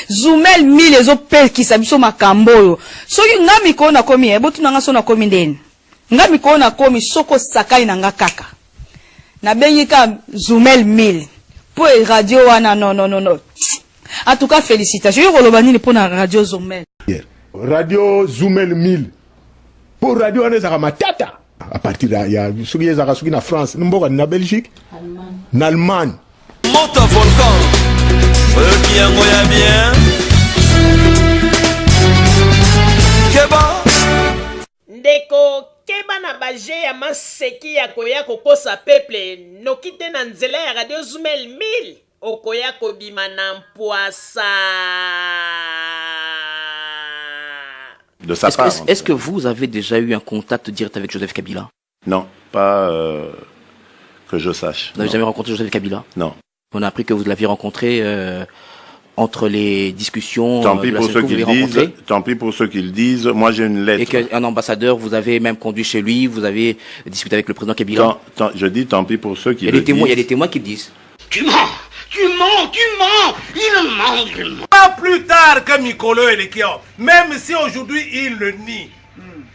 Zumel 1000 ezopekisa biso makambo oyo. Soki nga mikolo nakomi, eh, botuna nga so nakomi ndeni. Nga mikolo nakomi soki osakani na nga kaka. Nabengi ka Zumel 1000. Po e radio wana non non non non. En tout cas félicitations. Yo koloba nini pona radio Zumel? Radio Zumel 1000. Po radio wana ezaka matata. À partir ya, ya soki ezaka soki na France, mboka na Belgique, na Allemagne. Moto volcan oyoki yango ya bien keba. Ndeko keba na ba jeux ya maseki ya koya kokosa peuple noki te na nzela ya radio zumel 1000 okoya kobima na mpuasa. De sa Est-ce part, est-ce, est-ce que vous avez déjà eu un contact direct avec Joseph Kabila? Non, pas euh, que je sache. Vous n'avez jamais rencontré Joseph Kabila? Non. On a appris que vous l'aviez rencontré euh, entre les discussions. Tant euh, pis de la pour ceux CENCO, qui vous le l'avez disent. rencontré. Tant pis pour ceux qui le disent. Moi, j'ai une lettre. Et qu'un ambassadeur vous avez même conduit chez lui, vous avez discuté avec le président Kabila. Tant, tant, je dis tant pis pour ceux qui il y a le des témoins, disent. Il y a des témoins qui le disent. Tu mens, tu mens, tu mens, il ment, il ment. Pas plus tard que Mikolo Elekio, même si aujourd'hui il le nie.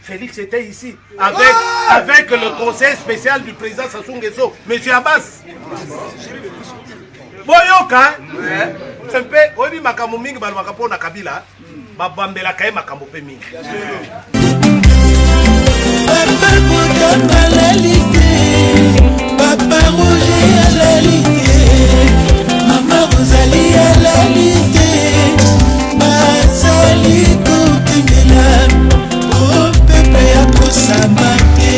Félix était ici avec, ouais avec le conseil spécial du président Sassou Nguesso, M. Abbas. Boyoka, mpe oyebi makambo mingi balobaka mpo na Kabila, babambelaka ye makambo mpe mingi. Papa Botamba alali te, Papa Roger alali te, Mama Rosalie alali te, bazali kokengela o pepe akosama te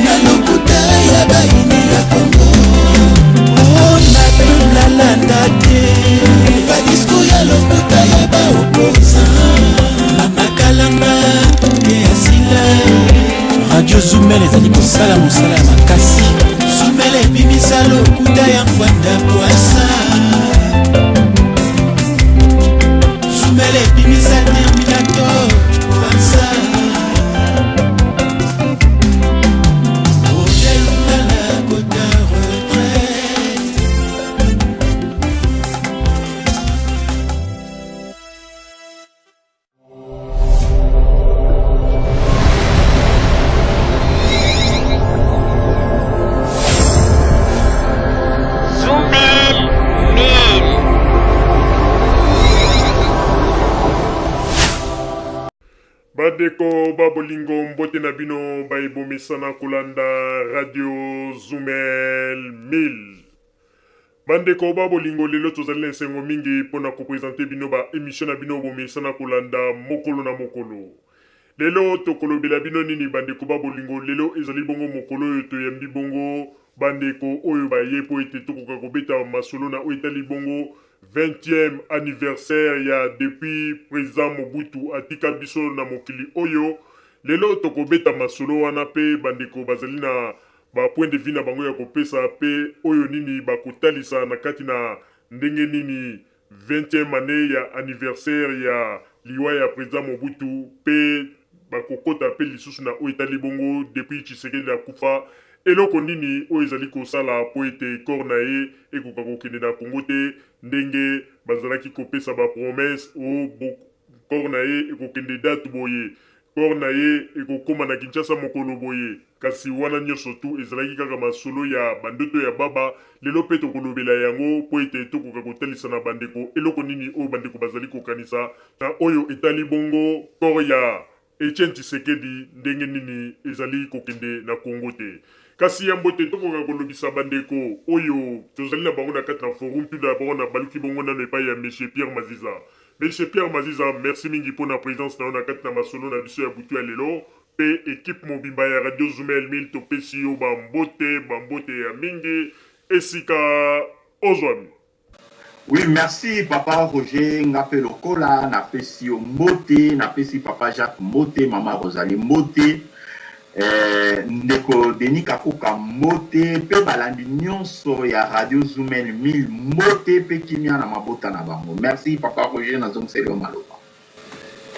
na lokuta ya bayini ya Kongo o na peuple alanda te badiscours ya lokuta ya baopposant Mama Kalanga ye asila. Radio Zumel ezali kosala mosala ya makasi. Zumel ebimisa lokuta ya Ngbanda Bwasa. Zumel ebimisa Terminator Bwasa. Roger Lungala kota retraite. Zumel 1000. Bandeko ba bolingo mbote na bino baye bomesana kolanda radio Zumel 1000. Bandeko ba bolingo lelo tozali na esengo mingi pona ko presenter bino ba emission na bino bomesana kolanda mokolo na mokolo. Lelo tokolobela bino nini bandeko ba bolingo lelo ezali bongo mokolo oyo toyambi bongo bandeko oyo baye po ete tokoka kobeta masolo na oyo etali bongo 20e anniversaire ya depuis president Mobutu atika biso na mokili oyo. Lelo tokobeta masolo wana pe bandeko bazali na ba point de vue na bango ya kopesa pe oyo nini bakotalisa na kati na ndenge nini 20e annee ya anniversaire ya liwa ya president Mobutu pe bakokota pe lisusu na oyo etali bongo depuis Tshisekedi akufa eloko nini oyo ezali kosala po ete corps na ye ekoka kokende na Congo te ndenge bazalaki kopesa ba promesse o corps na ye ekokende date boye Corps na ye ekokoma na Kinshasa mokolo boye. Kasi wana nionso tout ezalaki kaka masolo ya ba ndoto ya baba. Lelo pe tokolobela yango po ete tokoka kotalisa na bandeko eloko nini oyo bandeko bazali kokanisa na oyo etali bongo corps ya Etienne Tshisekedi ndenge nini ezali kokende na Congo te. Kasi yambo ete tokoka kolobisa bandeko oyo tozali na bango na kati na forum, tout d'abord nabaluki bongo nanu epayi ya Monsieur Pierre Maziza. Monsieur Pierre Maziza, merci mingi pona presence na yo na kati na masolo na biso ya butu ya lelo pe equipe mobimba ya Radio Zumel 1000 topesi yo ba mbote, ba mbote ya mingi esika ozwami. Oui merci papa Roger nga pe lokola na pesi yo mbote na pesi papa Jacques mbote mama Rosalie mbote eh, ndeko Denis Kakoka mbote pe balandi nionso ya radio Zumel 1000 mbote pe kimia na mabota na bango merci papa Roger nazongiseli yo maloba.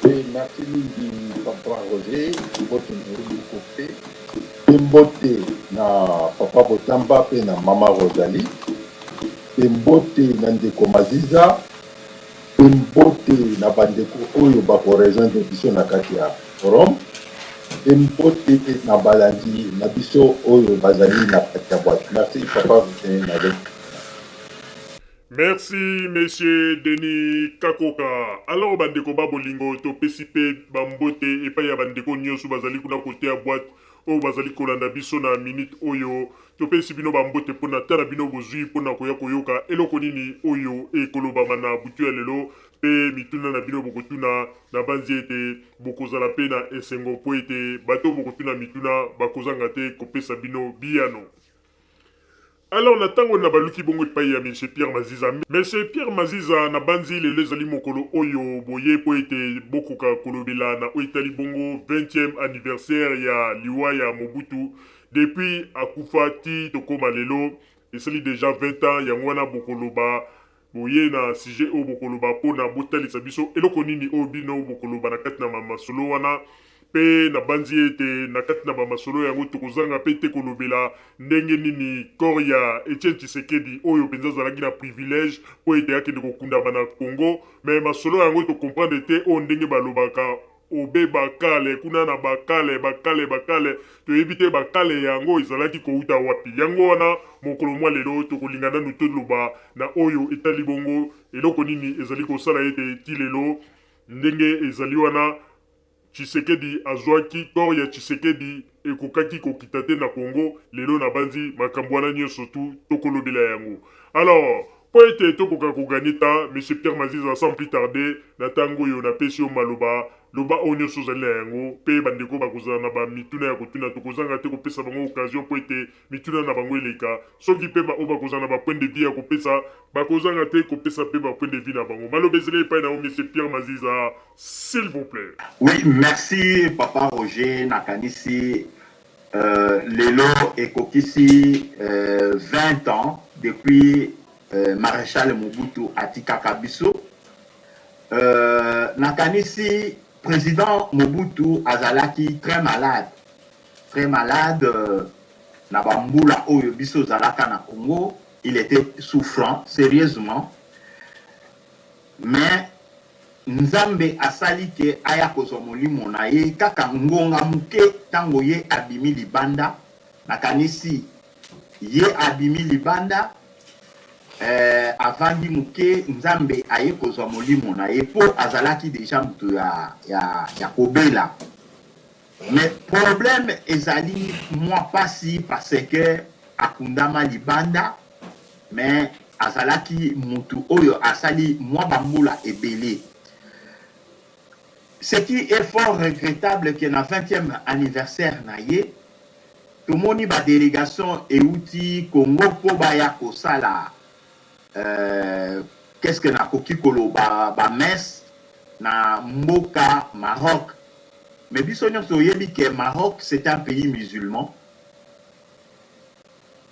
Oui, merci mingi papa Roger, mbote na yo moko pe, pe mbote na papa Botamba pe na mama Rosalie, pe mbote na ndeko Maziza. Mpe mbote na bandeko oyo bako rejoindre biso na kati ya forum. Mpe mbote na balandi na biso oyo bazali na kati ya boite. Merci papa Roger na Merci monsieur Denis Kakoka. Alors bandeko ba bolingo topesi pe ba mbote epai ya bandeko nioso bazali kuna kote ya boite oyo bazali kolanda biso na minute oyo. Topesi bino ba mbote pona temps na bino bozui pona koya koyoka eloko nini oyo ekolobama na butu ya lelo pe mituna na bino bokotuna. Nabanzi ete bokozala pe na esengo po ete bato bokotuna mituna bakozanga te kopesa bino biyano. Alors na tango na baluki bongo epayi ya Monsieur Pierre Maziza. Monsieur Pierre Maziza, nabanzi lelo ezali mokolo oyo boye po ete bokoka kolobela na oyo etali bongo 20e anniversaire ya liwa ya Mobutu. Depuis akufa ti tokoma lelo esali dejà 20 ans, yango wana bokoloba boye na sujet oyo bokoloba pona botalisa biso eloko nini oyo bino bokoloba na kati na ba masolo wana pe nabanzi ete na kati na ba masolo yango tokozanga pe te kolobela ndenge nini corps ya Etienne Tshisekedi oyo penza azalaki na privilège po ete akende kokundama na Congo mais masolo yango to comprendre te oyo ndenge balobaka Obe bakale kuna na bakale bakale bakale toyebi te bakale yango ezalaki kowuta wapi yango wana mokolo mwa lelo tokolinga nanu toloba na oyo etali bongo eloko nini ezali kosala ete ti lelo ndenge ezali wana Tshisekedi azuaki corps ya Tshisekedi ekokaki kokita te na Congo lelo nabanzi makambo wana nionso tout tokolobela yango alors mpo ete tokoka ko gagner temps monsieur Pierre Maziza sans plus tarder na tango oyo napesi yo maloba loba oyo nionso ozali na yango mpe bandeko bakozala na ba mituna ya kotuna tokozanga te kopesa bango occasion mpo ete mituna na bango eleka soki mpe ba oyo bakozala na ba point de vue ya kopesa bakozanga te kopesa mpe ba point de vue na bango maloba ezali epai na yo monsieur Pierre Maziza S'il vous plait. Oui merci papa Roger nakanisi euh, lelo ekokisi euh, 20 ans depuis euh, maréchal Mobutu atikaka biso euh, nakanisi président Mobutu azalaki très malade très malade euh, na bambula oyo biso ozalaka na Congo il était souffrant sérieusement mais Nzambe asali ke aya kozwa molimo na ye kaka ngonga moke tango ye abimi libanda, nakanisi ye abimi libanda eh, avandi moke Nzambe aye kozwa molimo na ye po azalaki dejà moto ya, ya, ya kobela. Mais problème ezali mwa pasi parce que akundama libanda mais azalaki mutu oyo asali mwa ba mbula ebele. Ce qui est fort regrettable que na 20e anniversaire na ye tomoni ba delegations ewuti Congo po baya kosala euh, qu'est-ce que nakoki koloba ba messe na mboka Maroc. Mais biso nionso toyebi que Maroc c'est un pays musulman.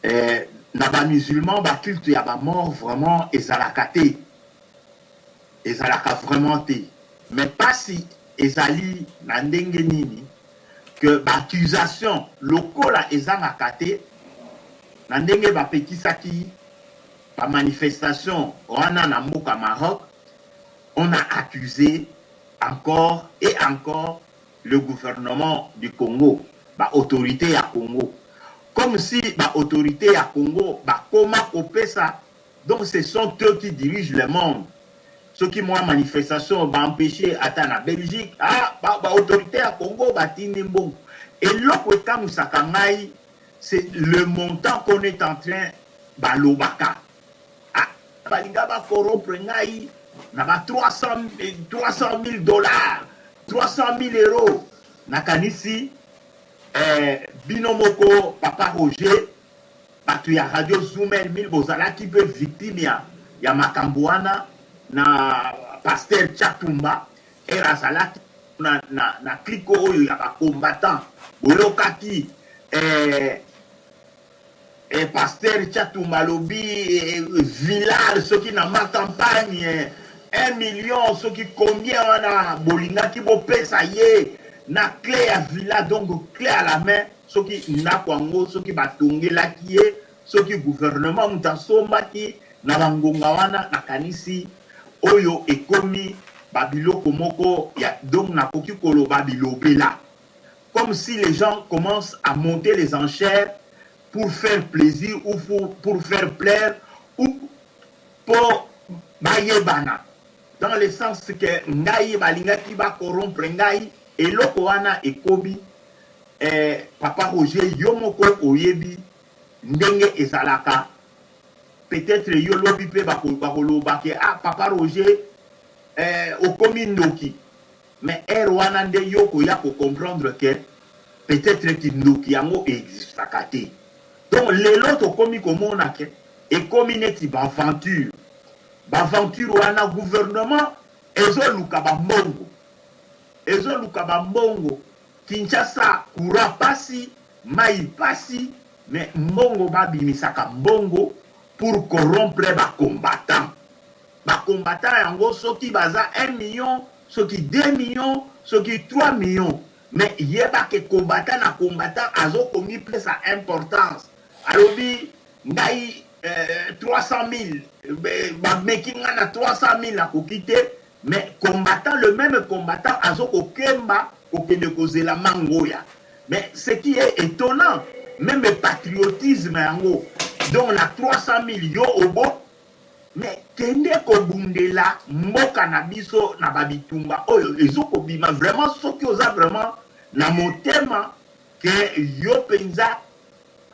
Eh, na ba musulmans ba culte ya ba mort vraiment ezalaka te. Ezalaka vraiment te. Mais pasi ezali na ndenge nini que ba accusations lokola ezangaka te na ndenge bapekisaki ba manifestations wana na mboka Maroc, on a accuse encore et encore le gouvernement du Congo, ba autorites ya Congo. Comme si ba autorites ya Congo bakoma kopesa, donc ce sont eux qui dirigent le monde. Soki mwa manifestation ba empecher ata na Belgique, ah ba, ba autorites ya Congo batindi mbongo. Eloko ekamwisaka ngai, c'est le montant qu'on est en train balobaka. Ah, balinga ba corrompre ngai na ba 300 000 dollars, 300 000 euros. Nakanisi eh, bino moko papa Roger, bato ya radio Zumel 1000 bozalaki mpe victime ya, ya makambo wana na pasteur Tshatumba ere azalaki na, na, na clique oyo ya ba combattant boyokaki eh, Eh pasteur Tshatumba alobi eh, village soki na ma campagne 1 million soki combien wana bolingaki bopesa ye na clé ya villa donc clé à la main soki ndako yango soki batongelaki ye soki gouvernement moto asombaki na bangonga wana nakanisi. Oyo ekomi ba biloko moko ya donc nakoki koloba bilobela. Comme si les gens commencent à monter les enchères pour faire plaisir ou pour, pour faire plaire ou po bayebana dans le sens que ngai balingaki ba corrompre ngai eloko wana ekomi eh, papa Roger yo moko oyebi ndenge ezalaka peut-être yo lobi pe bakoloba ke ah papa Roger eh, okomi ndoki mais heure wana nde yo okoya ko comprendre que peut-être kindoki yango existaka te donc lelo tokomi komona ke ekomi neti ba aventure ba aventure wana gouvernement ezoluka ba mbongo ezoluka ba mbongo Kinshasa courant pasi mayi pasi mais mbongo ba bimisaka mbongo pour corrompre ba combattants ba combattants yango soki baza 1 million soki 2 millions soki 3 millions mais yeba ke combattant na combattant azo komipesa importance alobi ngai euh, 300 000 bameki ngai na 300 000 nakoki te Mais combattant le meme combattant azo kokemba kokende kozela mangoya mais ce qui est etonnant meme patriotisme yango donc na 300 000 yo obo mais kende kobundela mboka na biso na ba bitumba oyo ezo kobima vraiment soki oza vraiment na motema ke yo penza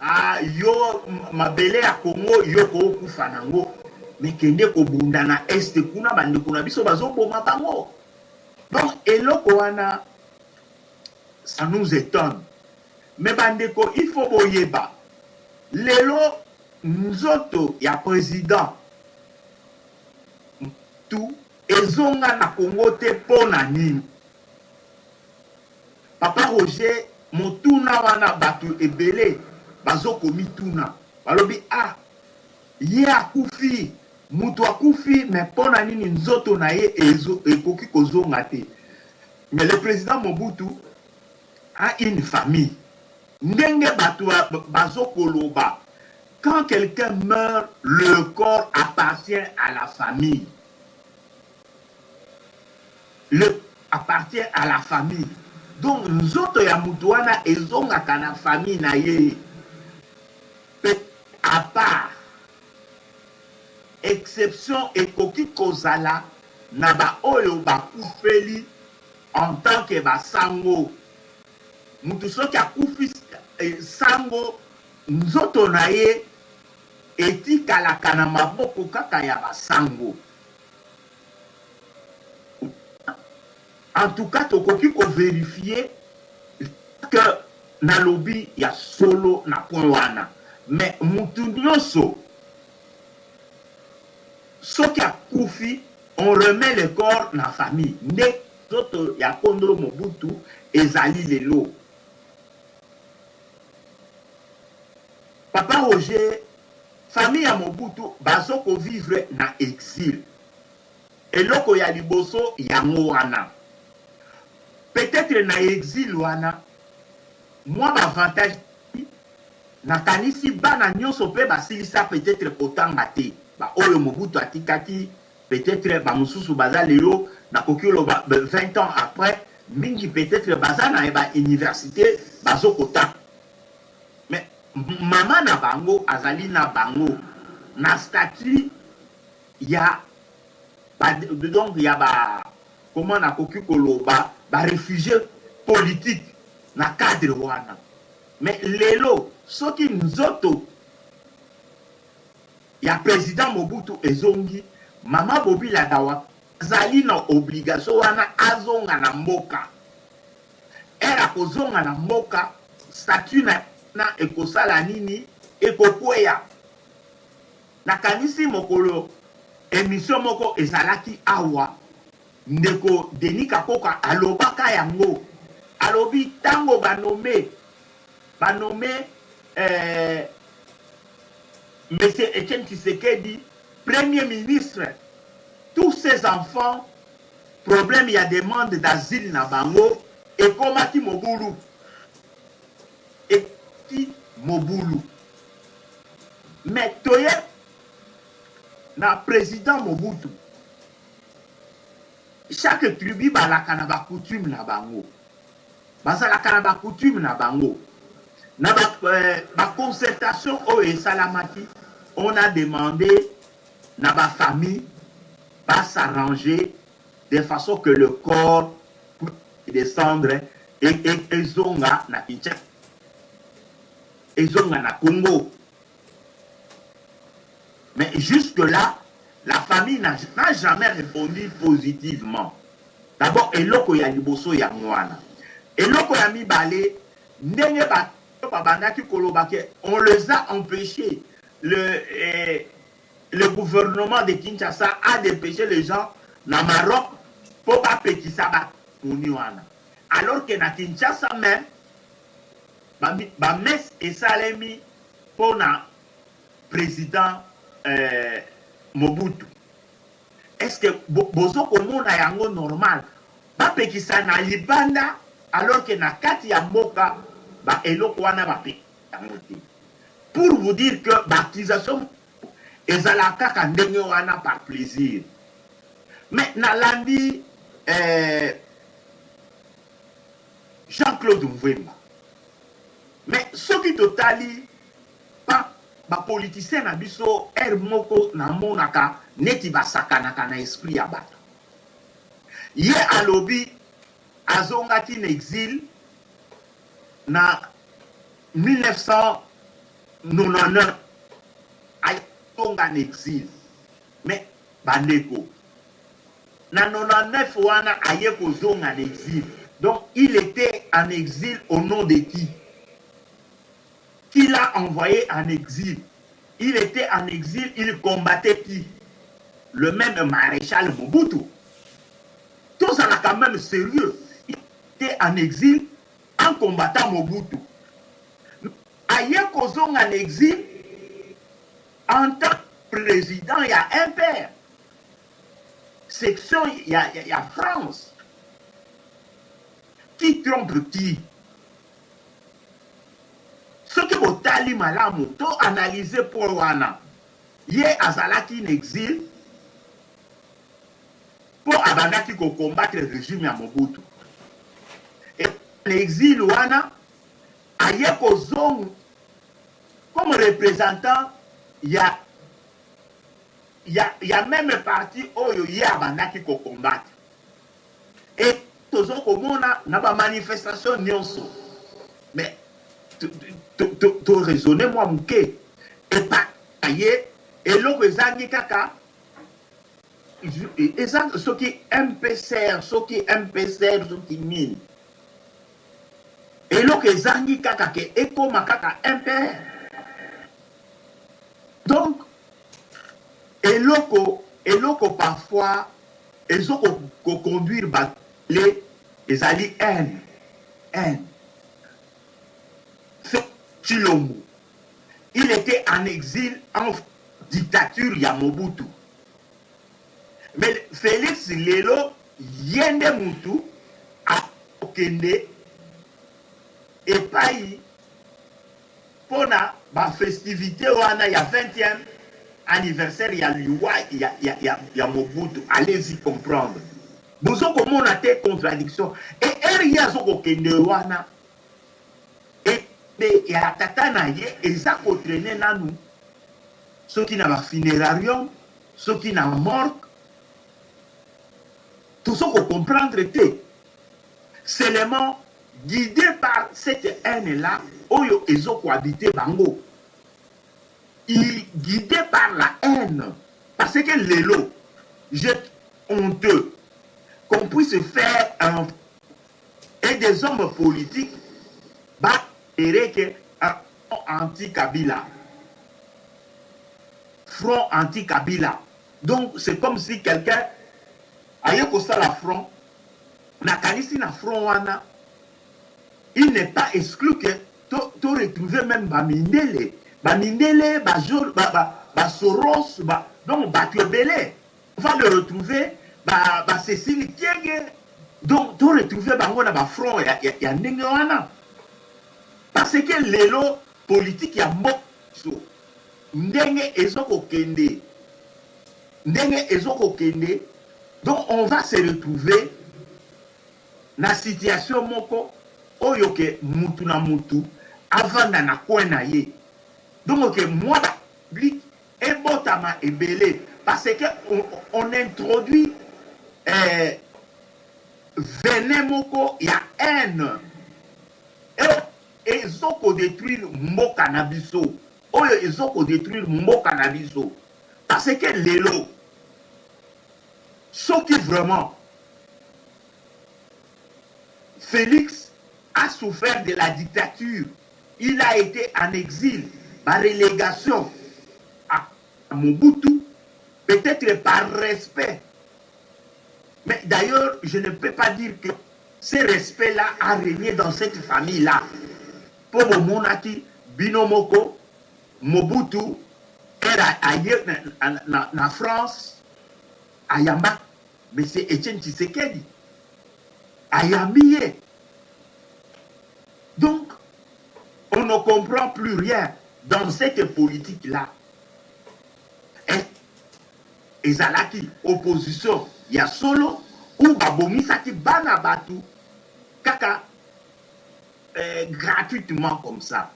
Ah yo mabele ya Congo yo okokufa nango mais kende kobunda na est kuna bandeko na biso bazoboma bango donc eloko wana ça nous étonne mais bandeko il faut boyeba lelo nzoto ya président tu ezonga na Congo te mpo na nini Papa Roger motuna wana batu ebele bazo komituna balobi ah ye akufi mutu akufi mais pona nini nzoto na ye ezo ekoki kozonga te mais le president Mobutu a une famille ndenge batu bazo koloba quand quelqu'un meurt le corps appartient à la famille Le appartient à la famille donc nzoto ya mutu wana ezongaka na famille na ye pe à part exception ekoki kozala na ba oyo bakufeli en tant que ba sango mutu soki akufi sango nzoto na ye etikalaka na maboko kaka ya ba sango. En tout cas tokoki ko verifier que nalobi ya solo na point wana mais mutu nionso soki akufi on remet le corps na famille nde nzoto ya kondo Mobutu ezali lelo. Papa Roger Famille ya Mobutu bazo ko vivre na exil. Eloko ya liboso yango wana. Peut etre na exil wana mwa ba avantages nakanisi bana nionso pe basilisa peut etre kotanga te. Ba oyo Mobutu atikaki peut etre ba mosusu baza lelo nakoki koloba 20 ans après mingi peut etre baza na ba universites bazo kotanga. Mais maman na bango azali na bango na statut ya ba donc ya ba comment nakoki koloba ba refugies politique na cadre wana mais lelo soki nzoto ya president Mobutu ezongi maman Bobi Ladawa azali na obligation wana azonga na mboka. Heure akozonga na mboka statut na na ekosala nini? Ekokweya. Nakanisi mokolo emission moko ezalaki awa ndeko Denis Kakoka alobaka yango alobi tango ba nomme ba nomme eh, monsieur Etienne Tshisekedi premier ministre tous ses enfants Problème ya demande d'asile na bango ekomaki mobulu. Ekomaki mobulu. Mais toye na president Mobutu. Chaque tribu balaka na ba coutume na bango. Bazalaka na ba coutume na bango. Na ba, euh, ba concertation oyo esalamaki, on a demandé na ba famille ba s'arranger de façon que le corps puisse descendre et, et ezonga na Kinshasa, ezonga na Congo. Mais jusque là, la famille n'a jamais répondu positivement. D'abord, eloko ya liboso yango wana. Eloko ya mibale, ndenge bato babandaki koloba ke on les a empêchés, le, eh, le gouvernement de Kinshasa a dépêché les gens na Maroc mpo bapekisa bamoni wana. Alors que na Kinshasa même, ba, ba messe esalemi mpo na president eh, Mobutu. Est-ce que bozo komona yango normal bapekisa na libanda alors que na kati ya mboka ba eloko wana bapekisa yango te? Pour vous dire que ba accusation ezala kaka ndenge wana par plaisir. Mais nalandi eh, Jean-Claude Mvuemba. Mais soki totali Pa ba politiciens na biso heure moko na monaka neti ba sakanaka na esprit ya batu. Ye alobi azongaki na exil na 1999 azonga na exil mais ba ndeko na 99 wana aye kozonga na exil donc il etait en exil au nom de qui? Qui l'a envoye en exil? Il etait en exil, il combattait qui? Le meme marechal Mobutu. Tozala quand meme serieux. Il etait en exil en combattant Mobutu. Aye kozonga na exil en tant que president ya MPR, section ya, ya, ya France. Qui trompe qui? Soki botali malamu to analyser point wana, ye azalaki na exil po abandaki ko combattre regime ya Mobutu et na exil wana aye kozonga comme representant ya ya ya meme parti oyo ye abandaki ko combattre. Et tozo komona na ba manifestation nionso mais to raisonner mwa muke epa ye eloko ezangi kaka eza soki MPCR soki MPCR soki nini eloko ezangi kaka ke ekoma kaka MPR donc eloko eloko parfois Ezo ko conduire batu le ezali haine haine Felix Tshilombo il etait en exil en dictature ya Mobutu mais Felix lelo ye nde mutu akokende epayi Pona ba festivites wana ya 20 ème anniversaire ya liwa ya, ya, ya, ya Mobutu, allez-y comprendre. Bozo komona te contradiction. Et heure ye azo kokende wana, ebembe ya tata na ye eza ko trainer nanu soki na ba funerarium, soki na morgue. Tozo ko comprendre te. Seulement guide par cette haine là oyo ezo ko habiter bango. Il guide par la haine parce que lelo je honteux qu'on puisse faire un et des hommes politiques ba que un anti Kabila front anti Kabila donc c'est comme si quelqu'un aye kosala front Nakanisi na front wana il n'est pas exclu que to, to retrouver meme ba mindele, ba mindele, ba, ba, ba, ba Soros, ba, donc batu ebele. On va le retrouver ba, ba Cécile Kienge. Donc to retrouver bango na ba front ya, ya, ya ndenge wana. Parce que lelo politique ya mboka biso ndenge ezo kokende ndenge ezo kokende. Donc on va se retrouver na situation moko oyo ke mutu na mutu avanda na coin na ye. Donc ke mwa ba public ebotama ebele parce que on, on introduit eh, venin moko ya haine ezo ko detruire mboka na biso oyo ezo ko detruire mboka na biso parce que lelo soki vraiment Felix a souffert de la dictature il a été en exil ba relégation à Mobutu peut-être par respect mais d'ailleurs je ne peux pas dire que ce respect là a régné dans cette famille là po bomonaki bino moko Mobutu era aye na, na, na, na France ayamba monsieur Etienne Tshisekedi ayambi ye donc on ne comprend plus rien dans cette politique là ezalaki opposition ya solo ou babomisaki bana batu kaka eh, gratuitement comme ça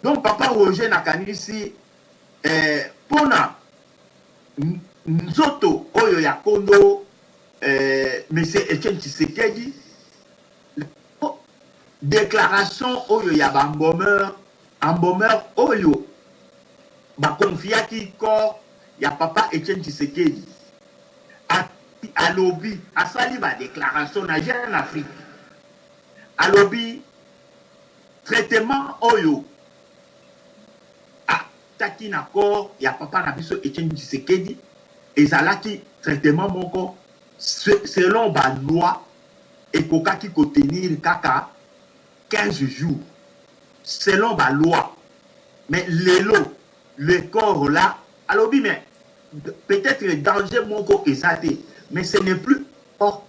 donc papa Roger nakanisi eh, pona nzoto oyo ya kondo eh, monsieur Etienne Tshisekedi declaration oyo ya ba embaumeur embaumeur oyo bakonfiaki corps ya papa Etienne Tshisekedi alobi asali ba declaration na Jeune Afrique alobi traitement oyo ataki na corps ya papa na biso Etienne Tshisekedi ezalaki traitement moko selon ba loi ekokaki ko tenir kaka 15 jours selon ba loi mais lelo le corps là alobi mais peut-être danger moko eza te mais ce n'est plus corps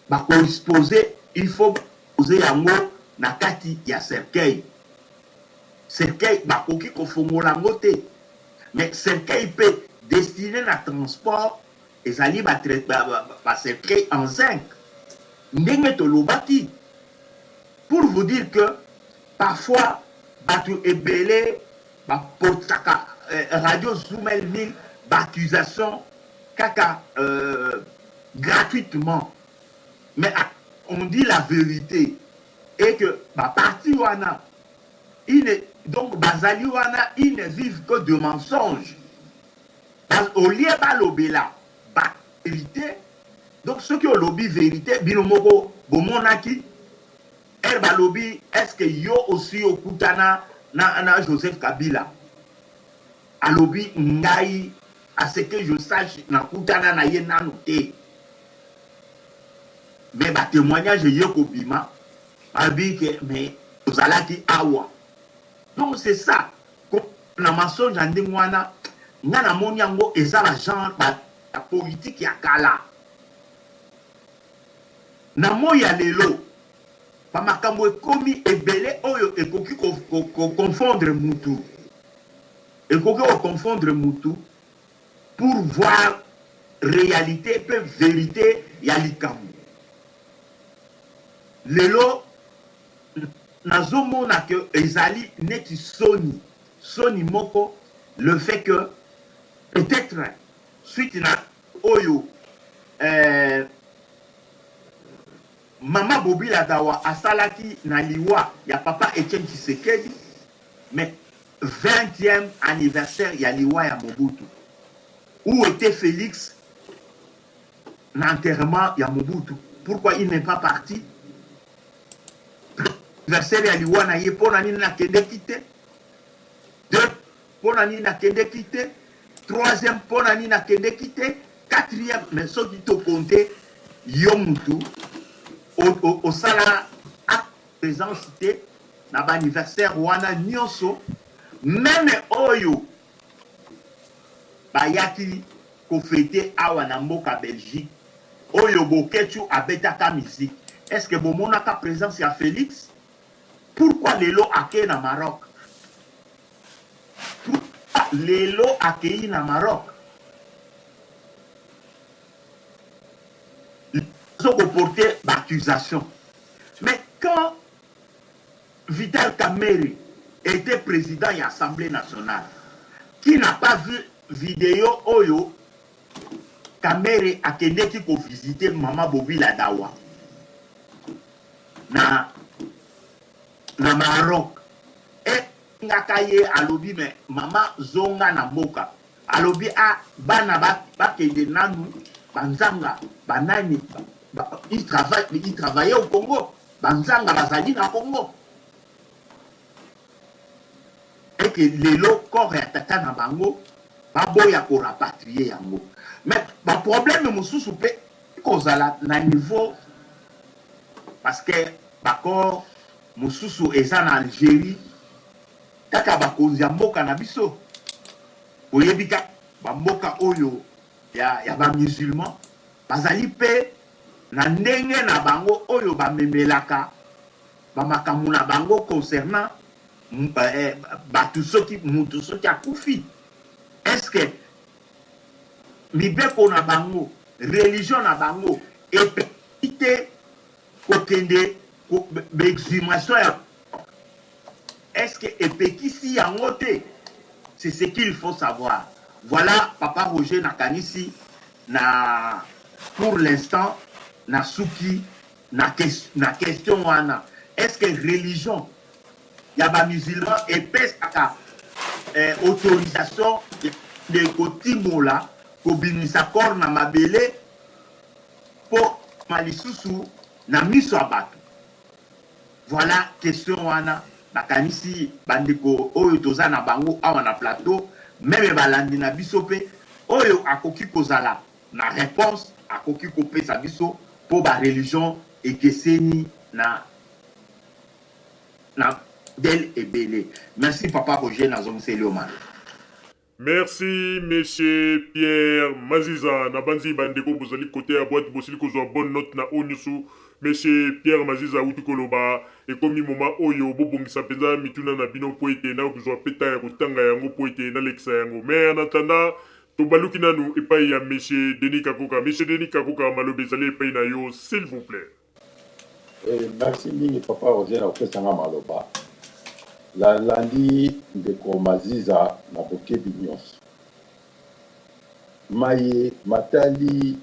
bako expose il faut poser yango na kati ya cercueil cercueil bakoki kofongola yango te mais cercueil mpe destiné na transport ezali ba, ba, ba, ba cercueil en zinc ndenge tolobaki pour vous dire que parfois bato ebele bapotaka eh, radio Zumel 1000 baaccusation kaka euh, gratuitement mais on dit la vérité et que baparti wana il ne, donc bazali wana ils ne vivent que de mensonges au lieu balobela ba vérité donc soki olobi vérité bino moko bomonaki ere balobi est ce que yo osi okutana na, na Joseph Kabila alobi ngai à ce que je sache nakutana na ye nanu te mais ba témoignage ye kobima balobi ke mais ozalaki awa donc c'est ça na mensonge ya ndenge wana nga namoni yango eza ba genre ba politique ya kala na moi ya lelo bamakambo ekomi ebele oyo ekoki koconfondre mutu ekoki koconfondre mutu pour voir réalité mpe vérité ya likambo lelo nazomona ke ezali neti soni soni moko le fait que peut-être suite na oyo eh, mama Bobi Ladawa asalaki na liwa ya papa Etienne Tshisekedi mais 20e anniversaire ya liwa ya Mobutu où était Félix na enterrement ya Mobutu pourquoi il n'est pas parti anniversaire ya liwa na ye mpo na nini nakendeki te deux mpo na nini nakendeki te troisième mpo na nini nakendeki te quatrième mais soki tokonte yo mutu osala présence te na baanniversaire wana nyonso meme oyo bayaki kofete awa na mboka Belgique oyo Boketshu abetaka musique est ce que bomonaka présence ya Félix pourquoi lelo akei na Maroc pourquoi lelo akei na Maroc? Bazo ko porter ba accusations mais quand Vital Kamerhe etait president ya assemblee nationale qui n'a pas vu video oyo Kamerhe akendeki ko visiter maman Bobi Ladawa na na Maroc et ngaka ye alobi mais maman zonga na mboka Alobi ah bana ba bakende nanu ba nzanga ba nani ba ils travaillent ils travaillaient au Congo ba nzanga bazali na Congo et que lelo corps ya tata na bango baboya ko rapatrier yango mais ba problème mosusu pe kozala na niveau parce que ba corps mosusu eza na Algérie Kaka bakonzi ya mboka na biso boyebi kaka ba mboka oyo ya, ya ba musulmans bazali pe na ndenge na bango oyo bamemelaka ba makambo na bango concernant eh, bato soki mutu soki akufi est-ce que mibeko na bango religion na bango epeki te kokende ko, ba exhumation ya Est ce que epekisi yango te? C'est ce qu'il faut savoir. Voilà papa Roger nakanisi na pour l'instant nasuki na, na question wana. Est ce que religion ya ba musulmans epesaka eh, autorisation de kotimola kobimisa corps na mabele mpo ma lisusu na miso ya bato? Voilà question wana nakanisi ba ndeko oyo toza na bango awa na plateau meme balandi na biso pe oyo akoki kozala na reponse akoki kopesa biso po ba religion ekeseni na na modèle ebele. Merci papa Roger nazongiseli yo maloba. Merci monsieur Pierre Maziza nabanzi ba ndeko bozali cote ya boite bosili kozua bonne note na oyo nioso monsieur Pierre Maziza awuti koloba ekomi moment oyo bobongisa penza mituna na bino po ete nakozua pe temps ya kotanga yango po ete nalekisa yango mais en attendant tobaluki nanu epayi ya monsieur Denis Kakoka monsieur Denis Kakoka maloba ezali epayi na yo s'il vous plait. Eh, merci mingi papa Roger na kopesa nga maloba. Nalandi ndeko Maziza na bokebi nyonso. Maye matali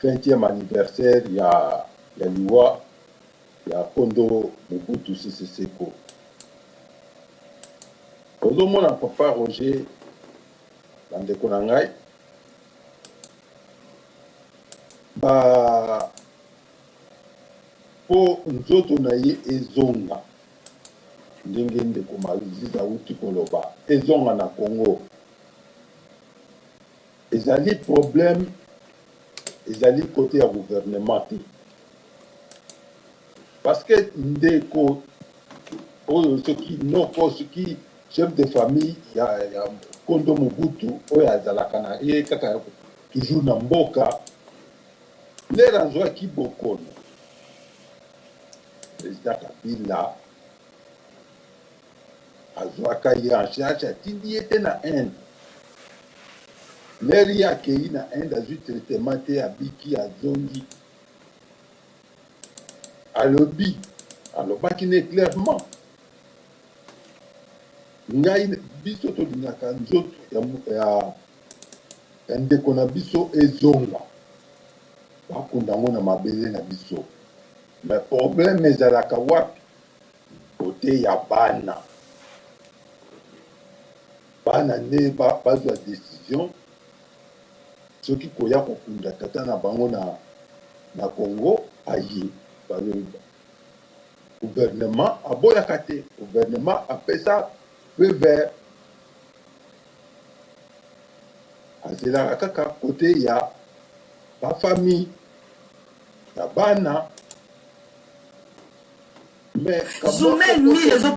20e anniversaire ya, ya liwa ya Kondo Mobutu Sese Seko. Ozomona papa Roger, bandeko na ngai, ba mpo nzoto na ye ezonga ndenge ndeko Maziza awuti koloba ezonga na Congo ezali problème ezali kote ya gouvernement te parce que ndeko oyo soki noko soki chef de famille ya, ya kondo Mobutu oyo azalaka na ye kaka toujours na mboka Lere azwaki bokono, president Kabila azwaka ye en charge, atindi ye te na Inde. Lere ye akeyi na Inde, azwi traitement te, abiki, azongi. Alobi, alobaki ne clairement, ngai biso tolingaka nzoto ya, ya ya ndeko na biso ezonga bakunda yango na mabele na biso mais problème ezalaka wapi kote ya bana bana nde bazwa decision soki koya kokunda tata na bango na, na Congo aye baloba gouvernement aboyaka te gouvernement apesa feu vert azelaka kaka kote ya ba famille ya bana mais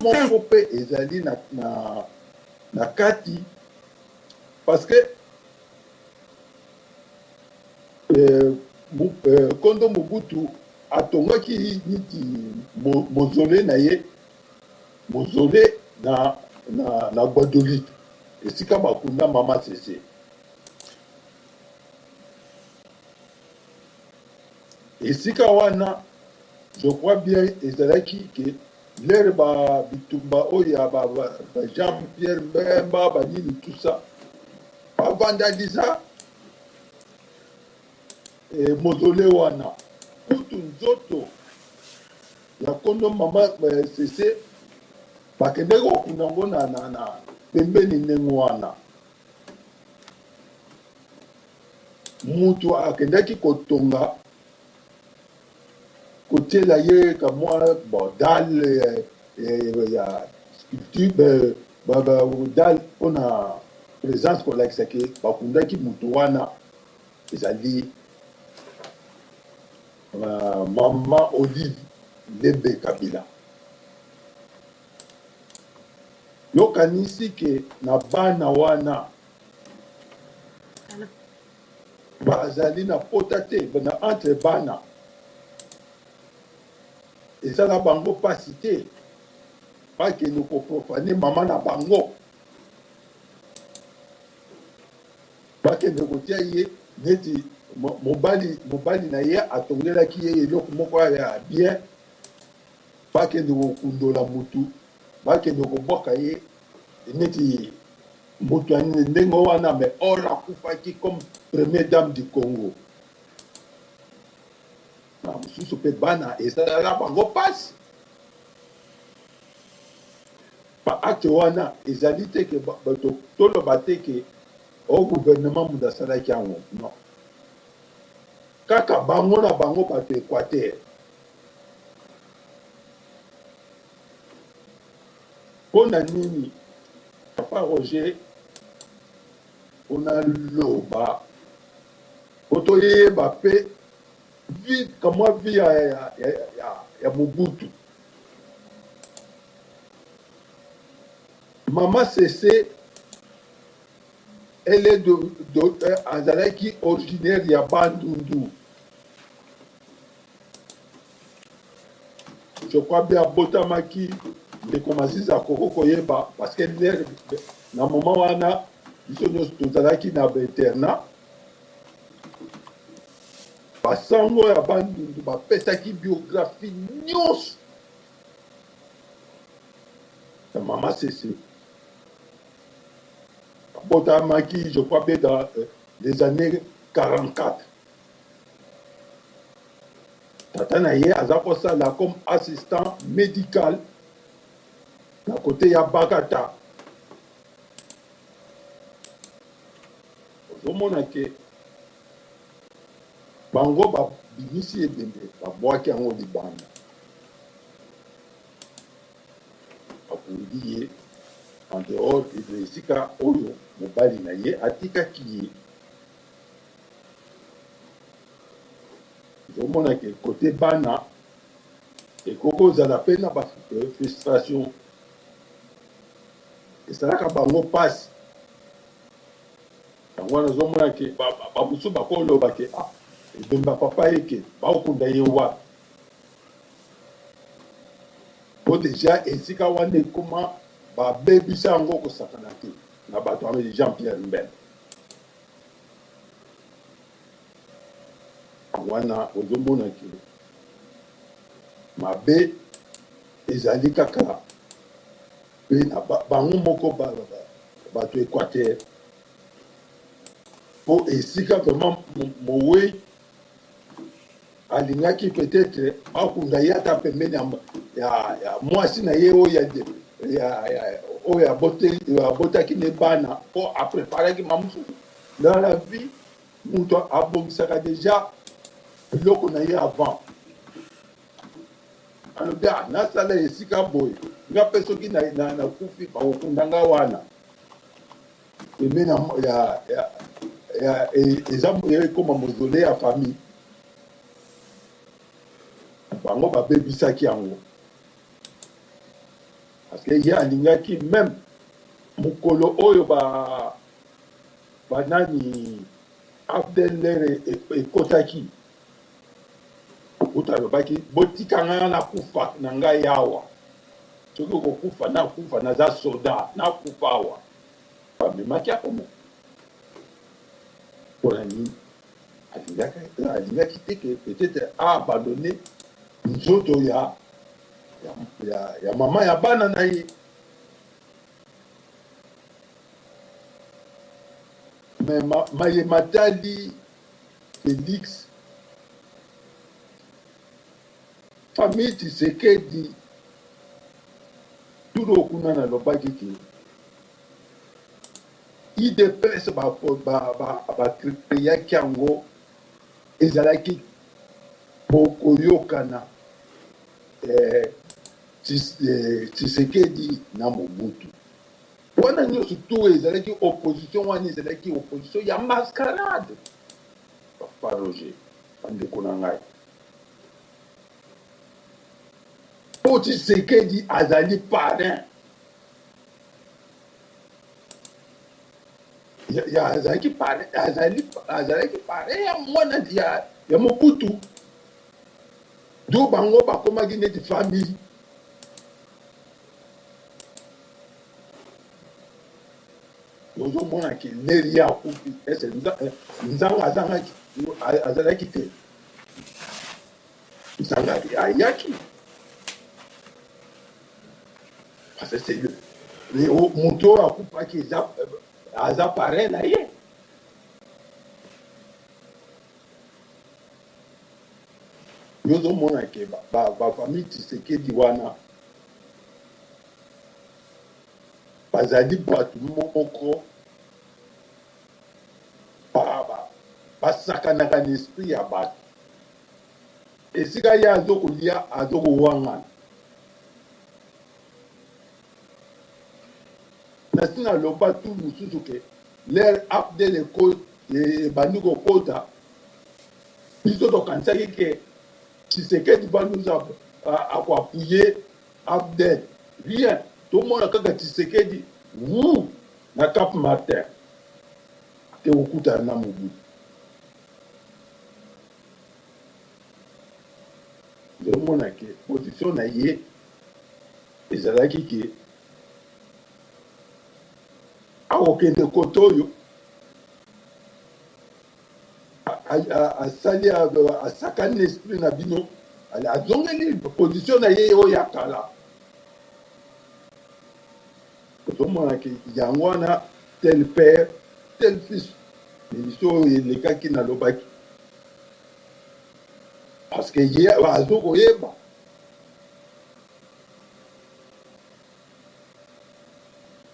moko mpe ezali na, na, na kati parce que euh, euh, kondo mobutu atongaki niti mozole na ye Mausolee na, na, na Gbadolite, esika bakunda Mama Sese. Esika wana je crois bien ezalaki ke lere ba bitumba oyo ya ba, ba, ba Jean Pierre Mbemba ba nini tout ça ba vandalisa eh, mausolée wana kutu nzoto ya kondo mama eh, Sese bakendeki kokunda yango na, na, na pembeni ndenge wana. Mutu akendaki kotonga kotiela ye ka mwa bon dalle ya sculpture ba ba dalle pona presence kolakisa ke bakundaki mutu wana ezali mama Olive Lembe Kabila. Yokanisi ke na bana wana bazali na pota te na entre bana esala bango pasi te bakende koprofane mama na bango bakende kotia ye neti mobali mobali na ye atongelaki ye eloko moko ya bien bakende kokundola mutu bakende kobwaka ye neti Moto ya ndenge wana mais or akufaki comme première dame du Congo. Ba mosusu pe bana esalaka bango pasi. Ba acte wana ezali te ke bato toloba te ke o gouvernement moto asalaki yango non. Kaka bango na bango bato Equateur. Pona nini papa Roger pona loba po toyeba pe vie kamwa vie ya, ya, ya, ya, ya Mobutu. Mama Sese elle est de, de, euh, azalaki originaire ya Bandundu. Je crois bien abotamaki ndeko Maziza akoki koyeba parce que lere na moment wana biso nyonso tozalaki na bainternat basango ya bandundu bapesaki biographie nyonso ya mama sese abotamaki je crois bien dans euh, les années 44 Tata na ye aza kosala comme assistant medical na kote ya Bagata. Ozomona ke bango babimisi ebembe babwaki yango libanda, bakundi ye en dehors de esika oyo mobali na ye atikaki ye. Ozomona ke kote bana ekoki kozala pe na ba frustration esalaka bango pasi yango wana ozomona ke bamosusu bakoloba ke ah ebemba papa eke bakokunda ye wapi po deja esika wana ekoma babebisa yango kosakana te na bato ya Jean Pierre Mbemba. Wana ozomona ke mabe ezali kaka pe na bango moko bato Equateur po esika vraiment mowei alingaki peut-être bakunda ye ata pembeni ya, ya, ya mwasi na ye oyo ya, ya, oyo abotaki ne bana mpo apreparaki ma mosusu dans la vie moto abongisaka deja biloko na ye avant alobi ah, nasala esika boye nga mpe soki nakufi bakokunda nga wana pembeni ya, ya, ya, eza ekoma mausolée ya famille bango babebisaki yango parce que ye alingaki meme mokolo oyo ba banani Abdel lere ekotaki Mobutu alobaki botika ngai nakufa na ngai awa soki okokufa nakufa naza soda nakufa awa bamemaki akomo mpona nini? Alingaki, alingaki te que peut-être a abandonner nzoto ya, ya, ya, ya mama ya bana na ye. Mais ma, maye matali Felix, famille Tshisekedi, turo kuna nalobaki ke Udps ba ba creaki yango ezalaki bokoyokana eh, Tshisekedi na Mobutu wana nyonso tu ezalaki opposition wana ezalaki opposition ya mascarade papa Roger bandeko na ngai mpo Tshisekedi azali parrain ya azalaki pare azali azalaki pare ya mwana ya, ya Mobutu do bango bakomaki neti famille ozomona ke leri ye akufi ese eh, nzanga azangaki azalaki te nzanga ayaki parce que c'est le moto oyo akufaki eza aza parrain na ye yo ozomona ke bafamille Tshisekedi wana bazali bato moko basakanaka na esprit ya bato esika ye azokolia azokowangana nasi naloba tu mosusu ke lere afdl ebandi kokota biso tokanisaki ke Tshisekedi va nous akoapuye afdl rien tomona kaka Tshisekedi wu na Cap Martin te kokutana na Mobutu Ozomona ke position na ye ezalaki ke akokende kote oyo asali asakani na esprit na bino azongeli position na ye oyo ya kala ozomona ke yango wana tel père tel fils emission oyo elekaki nalobaki parce que ye azo koyeba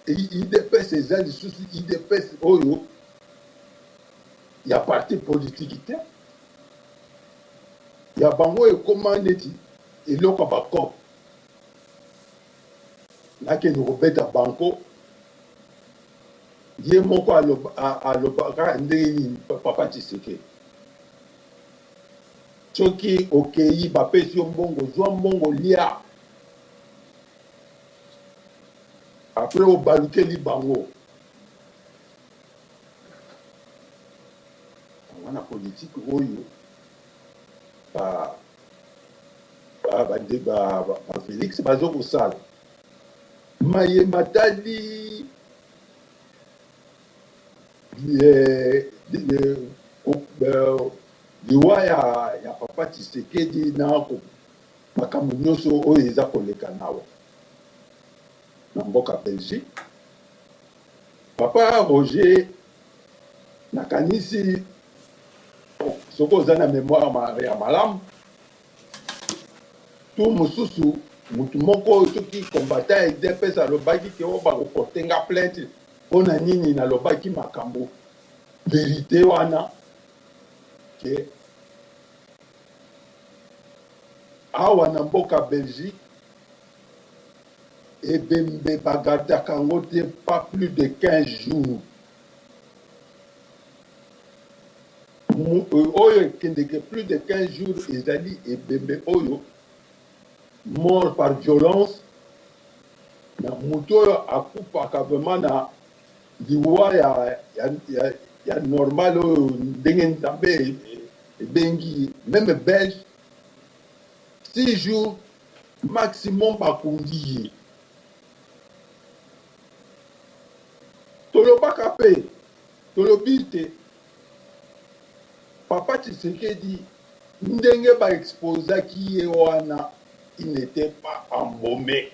idps eza lisusu idps oyo ya parti politiki te ya bango ekoma neti eloko ya bacope nakende kobeta banko ye moko alobaka ndenge nini papa Tshisekedi soki okeyi bapesi yo mbongo zwa mbongo lia apres obalukeli bango wana politike oyo ba ba ba, ba, ba, ba Felix bazo kosala maye matali liwa ya, ya papa Tshisekedi na makambo nyonso oyo eza koleka nawa na mboka Belgique. Papa Roger, nakanisi soki oza na memoire ya malamu tour mosusu motu moko soki combattant ya udps alobaki ke oyo bakoporte nga plainte mpo na nini nalobaki makambo verite wana ke awa na mboka Belgique ebembe bagardaka yango te pas plus de 15 jours oyo ekendeke plus de 15 jours ezali ebembe oyo mort par violence na moto oyo akufaka vraiment na liwa ya, ya, ya, ya normal oyo ndenge nzambe ebengi meme belge 6 jours maximum bakundi ye tolobaka mpe tolobi te. Papa Tshisekedi ndenge ba exposaki ye wana il n'etait pas embaumé.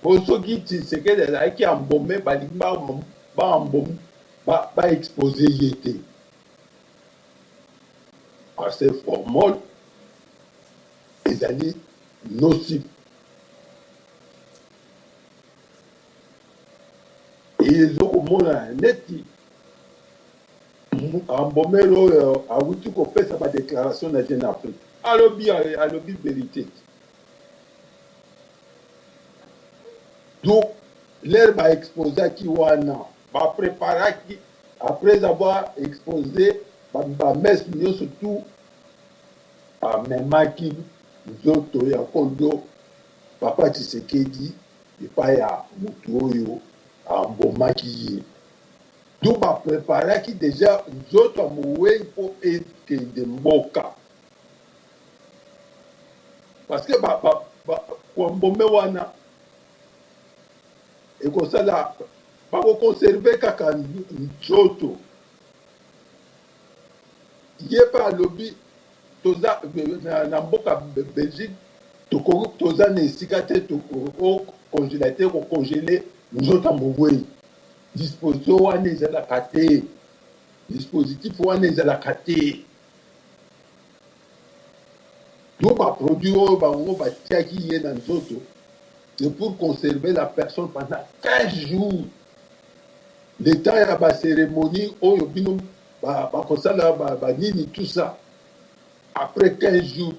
Po soki Tshisekedi azalaki embaumé balingi ba ba embaumé ba, ba exposer ye te. Parce que formol ezali nocif. Ezokomonana neti Ambomelo oyo awuti kopesa ba declaration na Jeune Afrique alobi alobi verite donc l'heure ba exposaki wana ba preparaki après avoir exposé ba, ba messe nyonso tout amemaki nzoto ya kondo papa Tshisekedi epai ya motu oyo ambomaki ye. Donc ba preparaki dejà nzoto ya moweyi po ekende mboka. Parce que ba, ba, ba, koambome wana ekosala bakoconserve kaka nzoto. Ye pe alobi toza na, na mboka Belgique tokoki toza na esika te tokocongelateur kokongele nzoto ya moweyi. Disposition wana ezalaka te. Dispositif wana ezalaka te. Donc ba produits oyo bango batiaki ye na nzoto c'est pour conserver la personne pendant 15 jours. Le temps ya ba cérémonie oyo bino bakosala ba, ba nini tout ça. Après 15 jours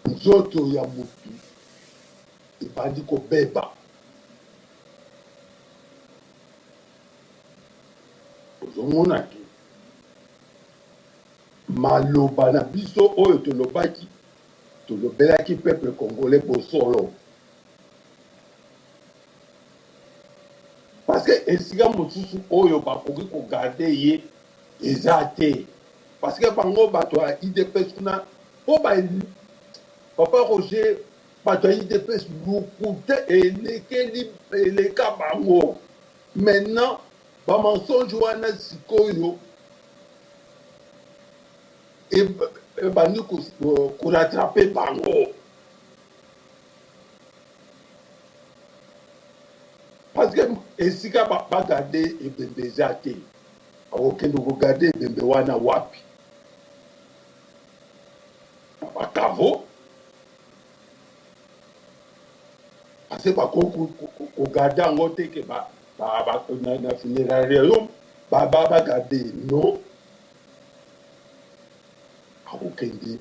nzoto ya mutu ebandi kobeba. Ozomona ke maloba na biso oyo tolobaki, tolobelaki peuple congolais bosolo. Parce que esika mosusu oyo bakoki kogarde ye eza te. Parce que bango bato ya UDPS kuna po ba Papa Roger Bato ya udps lokuta elekeli eleka bango maintenant ba mensonge wana sikoyo ebandi ko rattraper bango parce que esika ba garde ebembe eza te bakokende ko garde ebembe wana wapi na ba caveau Parce que bakoki kogarde yango te ke na funerarium bagarde non akokende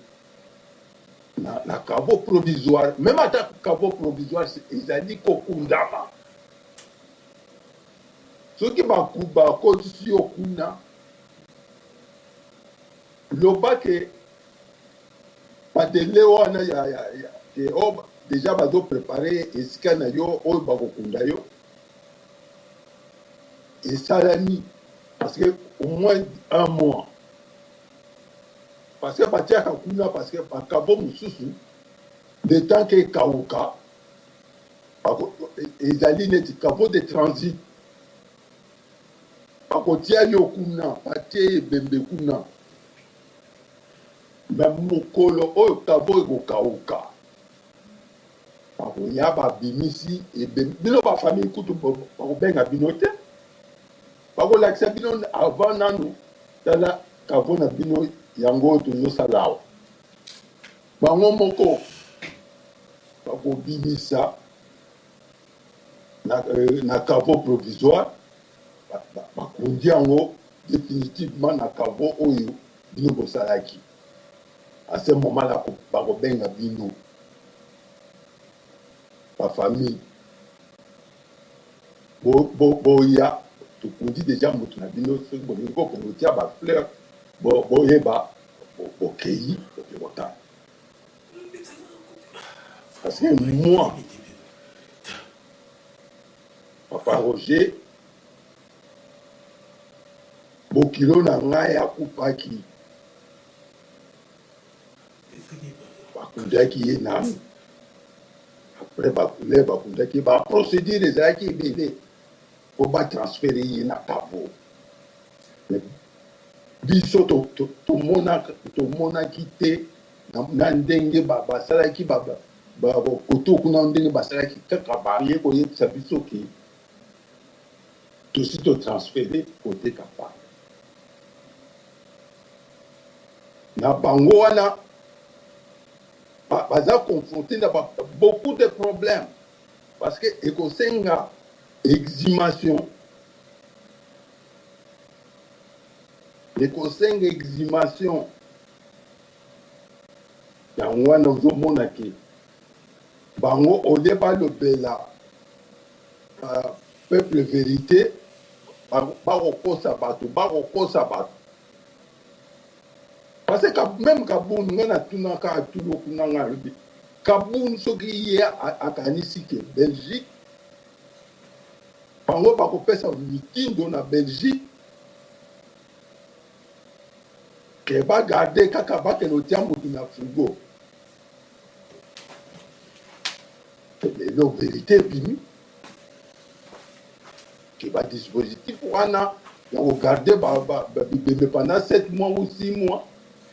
na, na caveau provisoire meme ata caveau provisoire ezali kokundama soki bakotisi yo kuna loba ke Ba delai wana ya, ya, ya ke oh, deja bazo prepare esika na yo oyo bakokunda yo esalami parce que au moins un mois parce que batiaka kuna parce que bakabo mosusu le temps ke ekauka ezali neti caveau de transit bakotia yo kuna batie ebembe kuna Mais mokolo oyo caveau ekokauka bakoya babimisi ebembe bino ba famille kutu bakobenga bino te bakolakisa bino avant nanu tala caveau na bino yango oyo tozosala awa bango moko bakobimisa na, euh, na caveau provisoire bakundi yango definitivement na caveau oyo bino bosalaki. A ce moment là bakobenga bino ba famille boya bo, bo tokundi deja moto na bino soki bolingi kokende kotia ba fleur boyeba bokei boke kotala parce que moi papa Roger Bokilo na ngai akufaki, bakundaki ye nanu après bakule bakundaki ye, ba procedure ezalaki ebele po ba transfere ye na caveau. Biso tomonaki te na ndenge basalaki koto kuna, ndenge basalaki kaka baye koyebisa biso ke tosi totransfere kote Kapanga na bango wana, baza confronté na beaucoup de problèmes parce que ekosenga exhumation, ekosenga exhumation. Yango wana ozomona ke bango, au lieu balobela peuple vérité, bakokosa bato, bakokosa bato, parce que même Kabund, ngai natunaka atulu kuna, ngai alobi Kabund soki ye akanisi ke Belgique, bango bakopesa mitindo na Belgique ke bagarde kaka, bakende otia motu na frigo. Lelo vérité ebimi ke badispositif wana ya kogarde bibembe pendant 7 mois ou 6 mois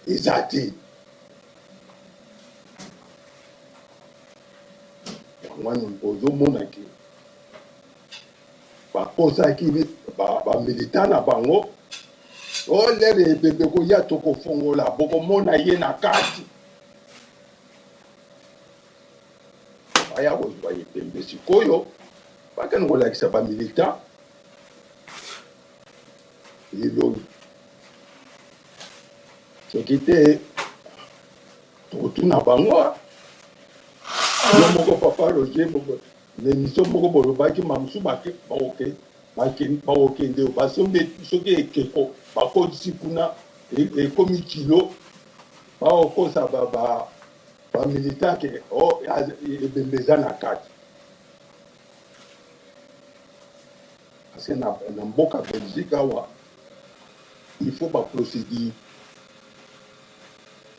eza te. Yango wana ozomona ke bakosaki bamilitant na bango: o lere ebembe koya, tokofongola, bokomona ye na kati. Baya kozwa ebembe sikoyo, bakende kolakisa bamilitant elongi. Soki te, tokotuna bango. Yo moko, papa Roger, na émission moko bolobaki mamosu bakokende, basombi soki ekeko, bakotisi kuna, ekomi kilo, bakokosa bamilitant ke ebembe eza na kati. Parce que na mboka Belgique awa, il faut baprocédure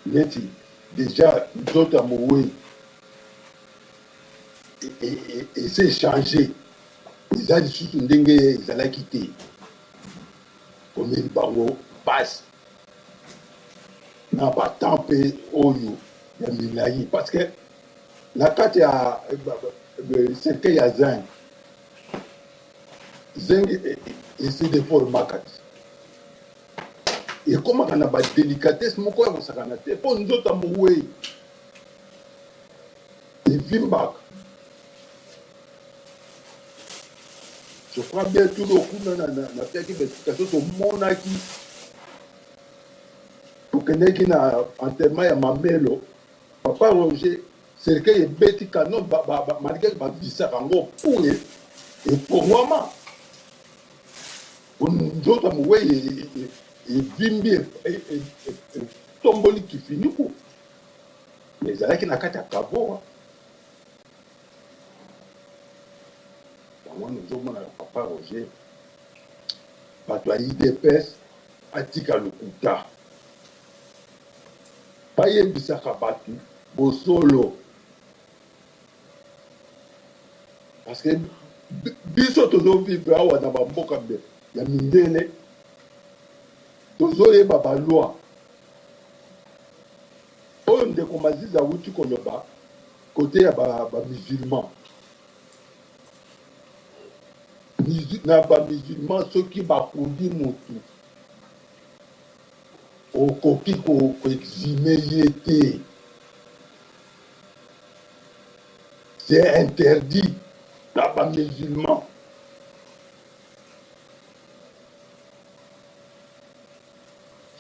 neti déjà nzoto ya mowei ese change, eza lisusu ndenge ezalaki te, komeli bango mpasi na batemps mpe oyo ya milai, parce que na kati ya cercueil ya zinc, zinc ese deformaka ti ekomaka na badélicatesse moko ya kosakana te, mpo nzoto ya mowei evimbaka. Je crois bien tulo kuna napiaki baexplication. Tomonaki, tokendeki na enterrement ya Mamelo, papa Roger, cercueil ebeti canon, malgré bavisaka yango pour efongwama, nzoto ya mowei evimbi, etomboli kifiniku, ezalaki na kati ya caveau. Yango wana ozomona, papa Roger, bato ya UDPS atika lokuta, bayebisaka bato bosolo, parce que biso tozovivre awa na bamboka ya mindele, tozoyeba baloi oyo. Ndeko Maziza awuti koloba kote ya bamusulman. Na bamusulman, soki bakundi motu, okoki koexhumer ye te, c'est interdit na bamusulman.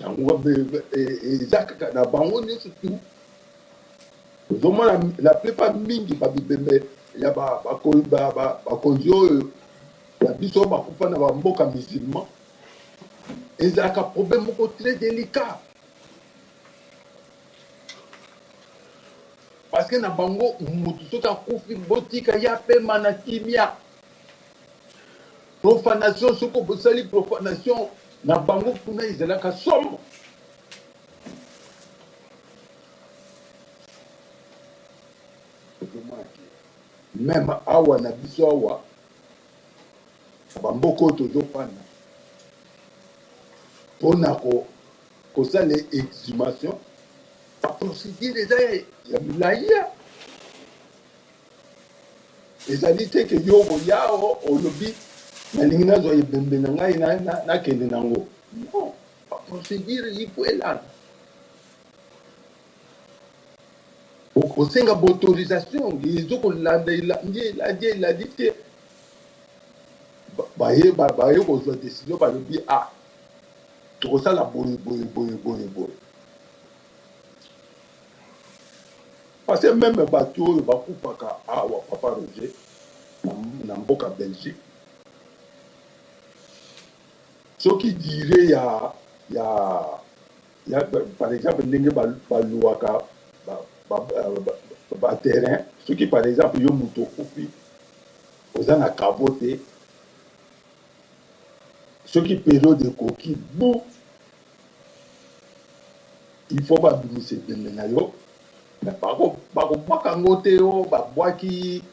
Yango eza kaka na bango nyonso tu. Ozomona la plupart mingi babibembe ya bakonzi oyo ya biso bakufa na bamboka musulman, ezalaka problème moko très délicat, parce que na bango, motu soki akufi, botika ye apema na kimia. Profanation, soki bosali profanation na bango kuna, ezalaka somo. Même awa na biso awa, bamboka oyo tozofanda, mpona ko kosala exhumation, ba procedure eza ya milayi. Ezali te ke yo okoya olobi nalingi nazwa ebembe na ngai nakende nango. Non, ba procedure il faut elanda. Okosenga ba autorisation ezo kolanda elandi elandi elandi te baye baye kozwa decision balobi ah tokosala boye boye boye boye boye. Parce que meme batu oyo bakufaka awa papa Roger na mboka Belgique soki dire ya ya ya par exemple ndenge baluwaka ba, ba, ba, ba terrain soki par exemple yo moto okufi oza na caveau te soki periode ekoki bu il faut babimisa ebembe na yo mais bakobwaka yango te o babwaki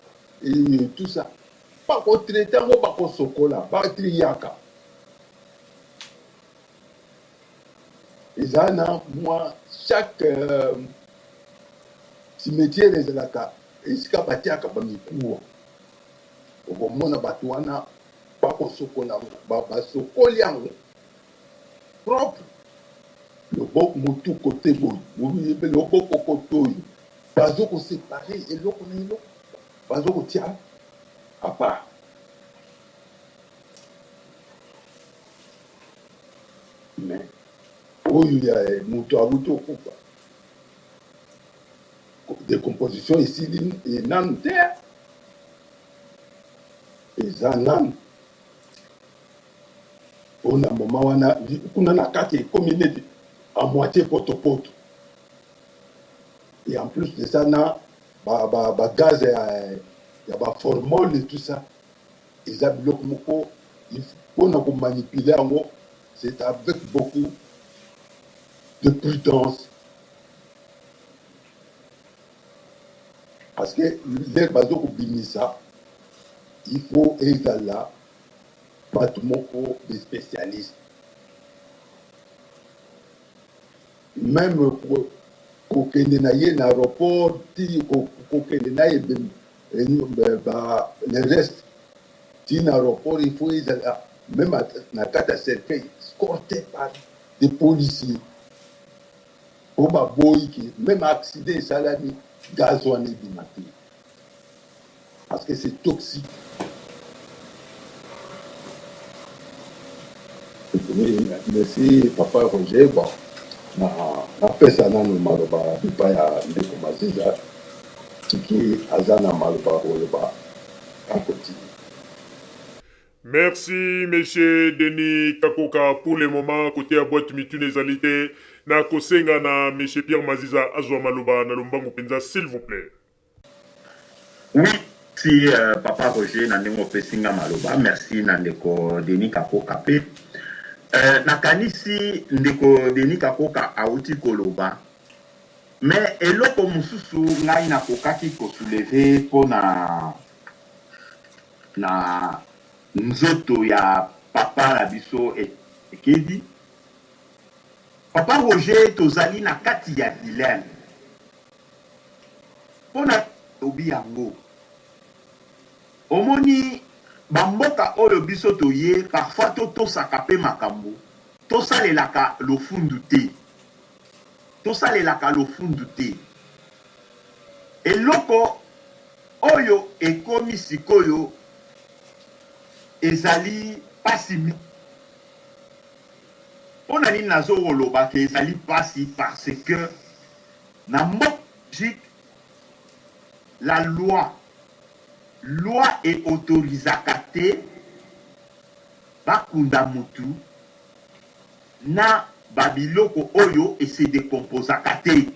tout ça bakotraite yango bakosokola batriyaka eza na mwa chaque euh, cimetière ezalaka esika batiaka bamikuwa okomona bato wana bakosokola basokoli yango propre loboko motu kote boye loboko kote oyo bazo kosepare eloko na eloko bazo kotia apart mais oyo ya moto awuti okufa decomposition esili nanu te eza nanu Po na moment wana kuna na kati ekomi neti à moitie potopoto et en plus de ça na ba, ba, ba gaz ya, ya ba formol et tout ça eza biloko moko pona ko manipuler yango c'est avec beaucoup de prudence parce que l'heure bazo kobimisa il faut ezala Batu moko des specialistes meme kokende na ye na aeroport ti kokende na ye ba le reste ti na aeroport il faut ezala meme na kati ya cercueil escorté par des policiers po baboyi ke meme accident esalami gaz wana ebima te. Parce que c'est toxique. Oui, merci papa Roger. Bon, na napesa nanu maloba epai ya ndeko Maziza soki aza na maloba koloba akotinda. Merci monsieur Denis Kakoka pour le moment kote ya boîte mituna ezali te na kosenga na monsieur Pierre Maziza azwa maloba na lombangu penza s'il vous plait. Oui merci euh, papa Roger na ndenge opesi nga maloba merci na ndeko Denis Kakoka pe euh, nakanisi ndeko Denis Kakoka awuti koloba mais eloko mosusu ngai nakokaki kosouleve mpo na na nzoto ya papa na biso Ekedi papa Roger tozali na kati ya dilemme Pona lobi yango omoni ba mboka oyo biso toye parfois to tosaka pe makambo tosalelaka lofundu te tosalelaka lofundu te eloko oyo ekomi sikoyo ezali pasi mingi pona nini nazo koloba ke ezali pasi parce que Na mboka Belgique la loi loi e autorisaka te bakunda mutu na ba biloko oyo e se decomposaka te.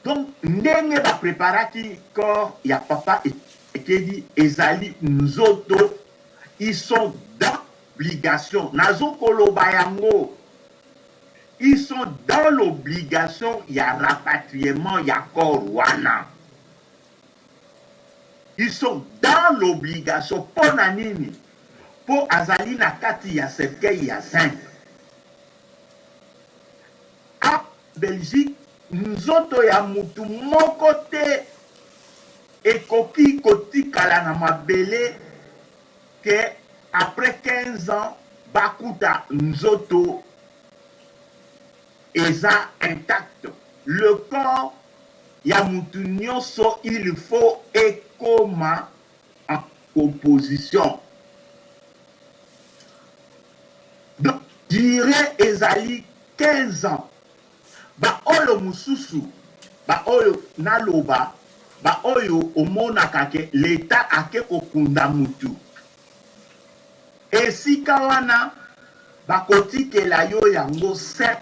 Donc ndenge ba preparaki corps ya papa Tshisekedi ezali nzoto ils sont dans l'obligation nazo koloba yango Ils sont dans l'obligation ya rapatriement ya corps wana. Ils sont dans l'obligation pona nini? Po azali na kati ya cercueil ya zinc. Belgique nzoto ya mutu moko te ekoki kotikala na mabele que après 15 ans bakuta nzoto eza intact. Le corps ya mutu nionso il faut ekoma en composition. Donc duree ezali 15 ans. Ba oyo mususu, ba oyo naloba, ba oyo omonaka ke l'etat ake kokunda mutu, esika wana bakotikela yo yango 7 ans.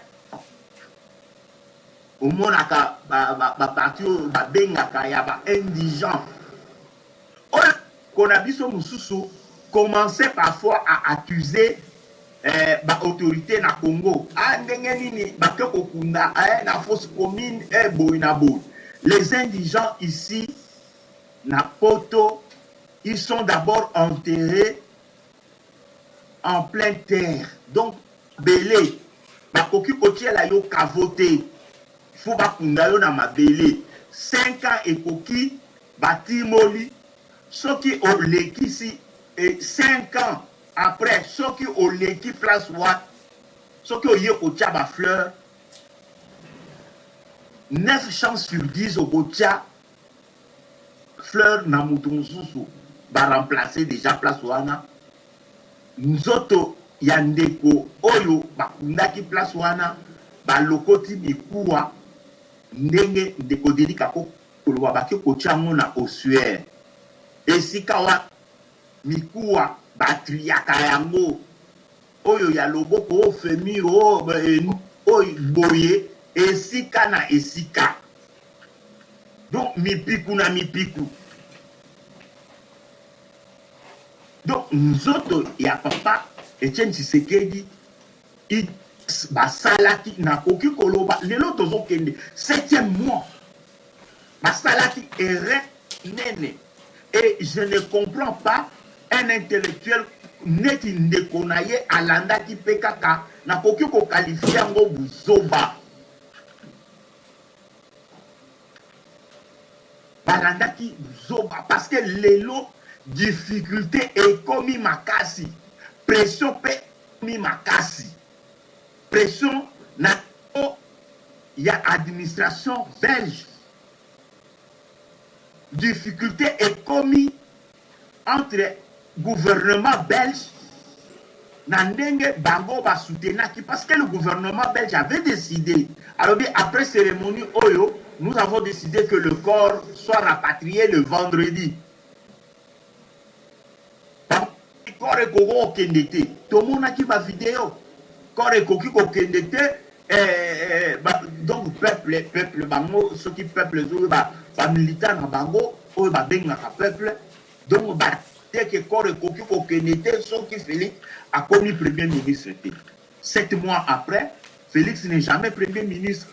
Omonaka ba partie oyo babengaka ya ba indigents. Oyo ndeko na biso mosusu commencer parfois à accuser eh, ba autorites na Congo. Ah, ndenge nini bake kokunda eh, na fosse commune eh, boye na boye. Les indigents ici na poto, ils sont d'abord enterrés en pleine terre. Donc mabele bakoki kotiela yo caveau te. Faut bakunda yo na mabele. 5 ans ekoki batimoli soki olekisi 5 ans après soki oleki place wana soki oye kotia ba fleurs 9 chances sur 10 okotia fleur na mutu mosusu ba remplacer dejà place wana nzoto ya ndeko oyo bakundaki place wana balokoti mikuwa ndenge ndeko Denis Kako koloba bake kotia yango na ossuaire esika wana mikuwa batriaka yango oyo ya loboko oyo femur oyo oyo boye esika na esika donc mipiku na mipiku donc nzoto ya papa Etienne Tshisekedi basalaki nakoki koloba lelo tozokende septième mois basalaki erreur nene et je ne comprends pas un intellectuel neti ndeko na ye alandaki mpe kaka nakoki kokalifie yango buzoba balandaki buzoba parce que lelo difficulté ekomi makasi pression mpe ekomi makasi pression na ya administration belge difficulté ekomi entre gouvernement belge na ndenge bango basoutenaki parce que le gouvernement belge avait décidé alobi après cérémonie oyo nous avons décidé que le corps soit rapatrié le vendredi corps ekoki kokende te tomonaki bavideo corps ekoki kokende te eh, eh, ba, donc peuple peuple bango soki peuple ezoyo bamilitant ba na bango oyo babengaka peuple donc bateke corps ekoki kokende te soki Félix akomi premier ministre te. 7 mois après, Félix n'est jamais premier ministre,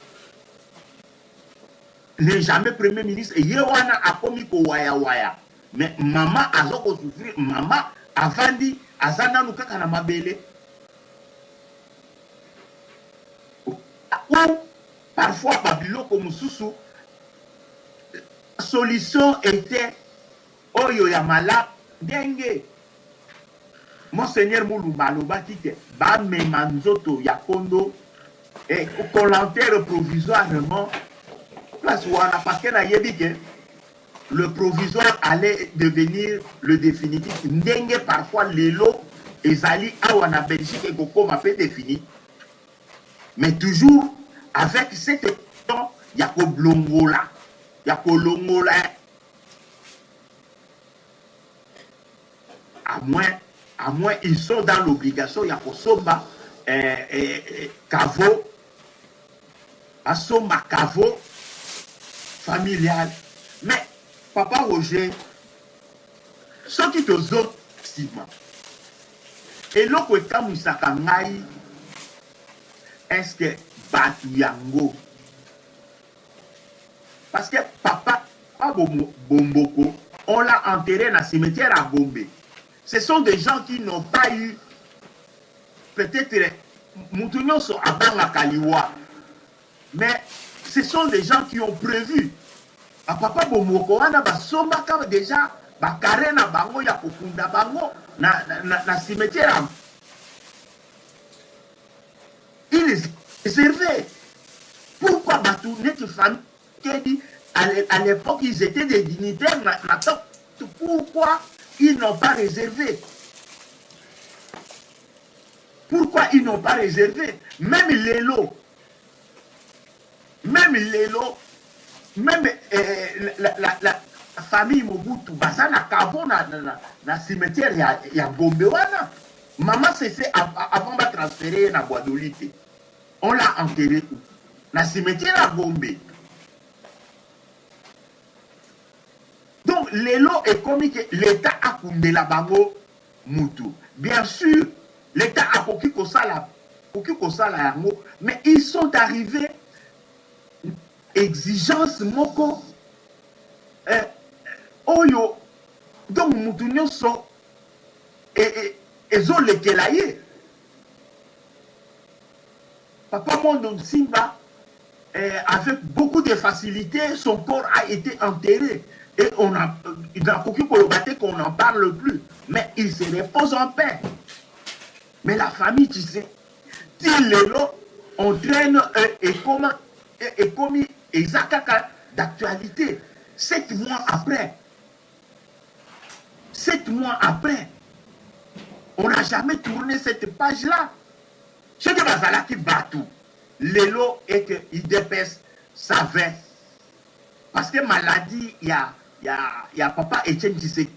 n'est jamais premier ministre. Ye wana akomi kowayawaya, mais mama aza kosouffrir, mama avandi aza nanu kaka na mabele ou parfois babiloko mosusu. Solution était oyo ya malamu ndenge monseigneur Mulumba alobaki te bamema nzoto ya kondo et qu'on l'enterre provisoirement place wana parce que nayebi ke le provisoire allait devenir le définitif ndenge parfois lelo ezali awa na Belgique ekokoma mpe défini, mais toujours avec cette option ya koblongola ya kolongola à moins ils sont dans l'obligation ya kosomba caveau, asomba caveau familial. Mais papa Roger, soki tozo nsima eloko ekamwisaka ngai, est-ce bato yango, parce que papa Bomboko, on l'a enterré dans le cimetière à Gombe. Ce sont des gens qui n'ont pas eu peut-être mutu nyonso abangaka liwa. Mais ce sont des gens qui ont prévu. Ba papa bomoko wana basombaka dejà ba carre na bango ya kokunda bango na, na, na cimetière ya ils réservaient. Pourquoi bato neti famille Kedi à l'époque ils étaient des dignitaires na, na top. Pourquoi ils n'ont pas réservé? Pourquoi ils n'ont pas réservé? Même lelo, même lelo, même eh, la, la, la, famille Mobutu baza na caveau na, na, na, na cimetière ya, ya Gombe wana. Maman Sese avant ba transférer na Gbadolite. On l'a enterré où? Na cimetière ya Gombe. Donc lelo ekomi ke l'État akundela bango mutu. Bien sûr, l'État akoki kosala akoki kosala yango, mais ils sont arrivés exigence moko eh, oyo donc mutu nyonso ezolekela ye. Papa Mondo Nsimba, eh, avec beaucoup de facilité, son corps a été enterré. Et on a, nakoki koloba te qu'on n'en parle plus. Mais il se repose en paix. Mais la famille, tu sais, ti lelo, on traîne euh, et comment et, et comme eza kaka d'actualité. 7 mois après, 7 mois après, on n'a jamais tourné cette page-là. Soki bazalaki bato lelo et que UDPS savait, parce que maladie ya papa Etienne Tshisekedi,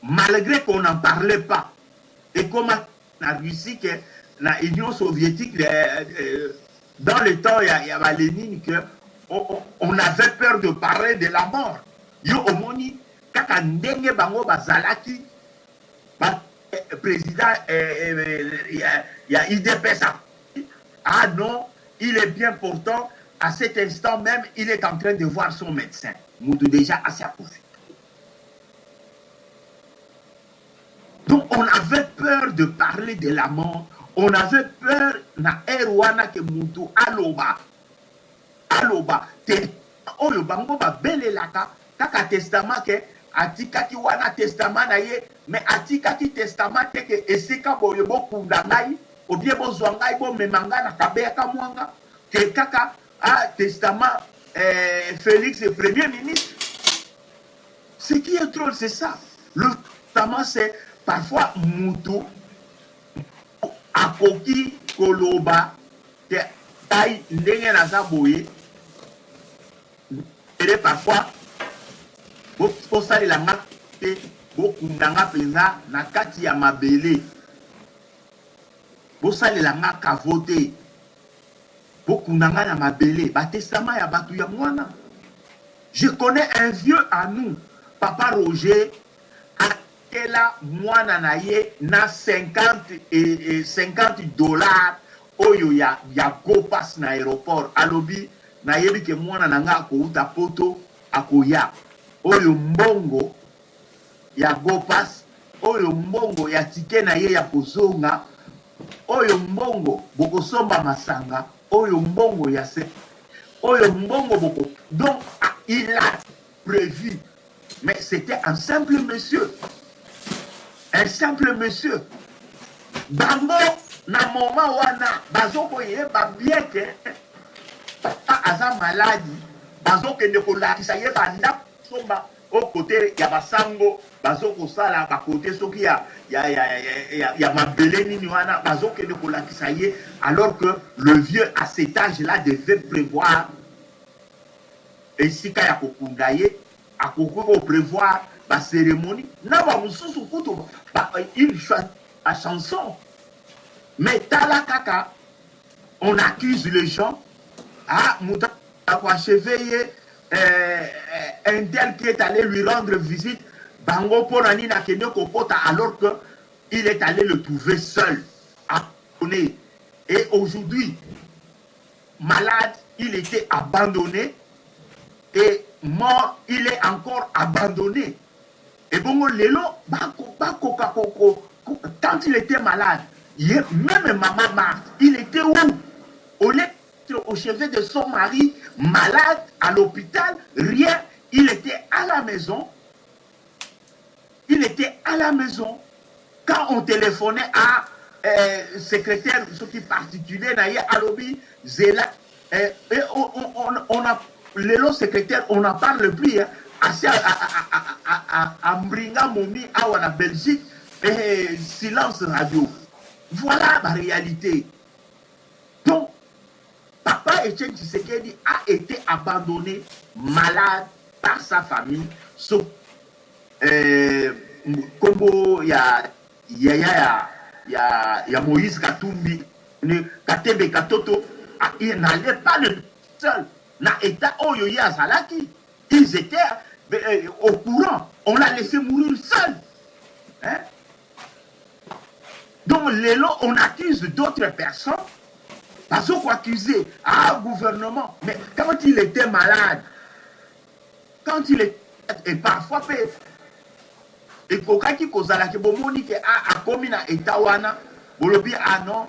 malgré qu'on n'en parlait pas, et comme na Russie que na Union soviétique dans le temps ya ba Lénine, que on avait peur de parler de la mort. Yo omoni kaka ndenge bango bazalaki ba président ya UDPS, ah non, il est bien portant, à cet instant même il est en train de voir son médecin. Mutu déjà asi akufi. Donc on avait peur de parler de la mort, on avait peur na ère wana ke mutu aloba aloba te oyo bango babelelaka kaka testament ke atikaki wana testament na ye, mais atikaki testament te ke esika boye bokunda ngai obie bozwa ngai bomema ngai na Kabeya Kamwanga ke kaka ah, testament eh, Félix premier ministre. Ce qui est drôle, c'est ça, le testament, c'est parfois mutu akoki koloba te tai ndenge naza boye ere parfois bosalela nga te, bokunda nga mpenza na kati ya mabele, bosalela nga caveau te, bokunda nga na mabele. Batestament ya bato ya mwana. Je connais un vieux à nous, papa Roger, akela mwana na ye na 50 et 50 $ oyo ya go pass na aéroport. Alobi nayebi ke mwana na nga akouta Poto akoya, oyo mbongo ya go pass, oyo mbongo ya ticket na ye ya kozonga, oyo mbongo bokosomba masanga, oyo mbongo ya se, oyo mbongo boko. Donc il a prévu, mais c'était un simple monsieur, un simple monsieur. Bango na moment wana bazokoyeba bien ke papa aza malade, bazokende kolakisa ye bandako somba o kote ya basango, bazokosala bakote soki ya mabele nini wana bazokende kolakisa ye, alors que le vieux à cet âge là devait prévoir esika ya kokunda ye, akoki koprévoir bacérémonie na bamosusu kutu ba, il choisit la chanson. Mais tala kaka, on accuse les gens, ah, moto akoachever ye, un tel qui est allé lui rendre visite, bango mpona nini akende kokota alors que il est allé le trouver seul, abandonné. Et aujourd'hui malade, il était abandonné, et mort, il est encore abandonné. Et bongo lelo bakoka koko, quand il était malade, même maman Marthe, il était où? Au lieu au chevet de son mari malade à l'hôpital rien il était à la maison il était à la maison quand on téléphonait à euh, secrétaire soki particulier na ye alobi zela euh, et on, on, on, on a lelo secrétaire on n'en parle plus hein. asi ambringa momi awa na Belgique eh, silence radio voilà ba réalité donc papa Etienne Tshisekedi a été abandonné malade par sa famille so eh, kombo ya yaya ya, ya, ya Moïse Katumbi Katebe Katoto il n'allait pas le seul na état oyo ye azalaki ils étaient euh, au courant on l'a laissé mourir seul hein? donc lelo on accuse d'autres personnes bazoko accuser ah gouvernement mais quand il était malade quand il est et parfois mpe ekokaki kozala ke bomoni ke ah, akomi na état wana bolobi ah non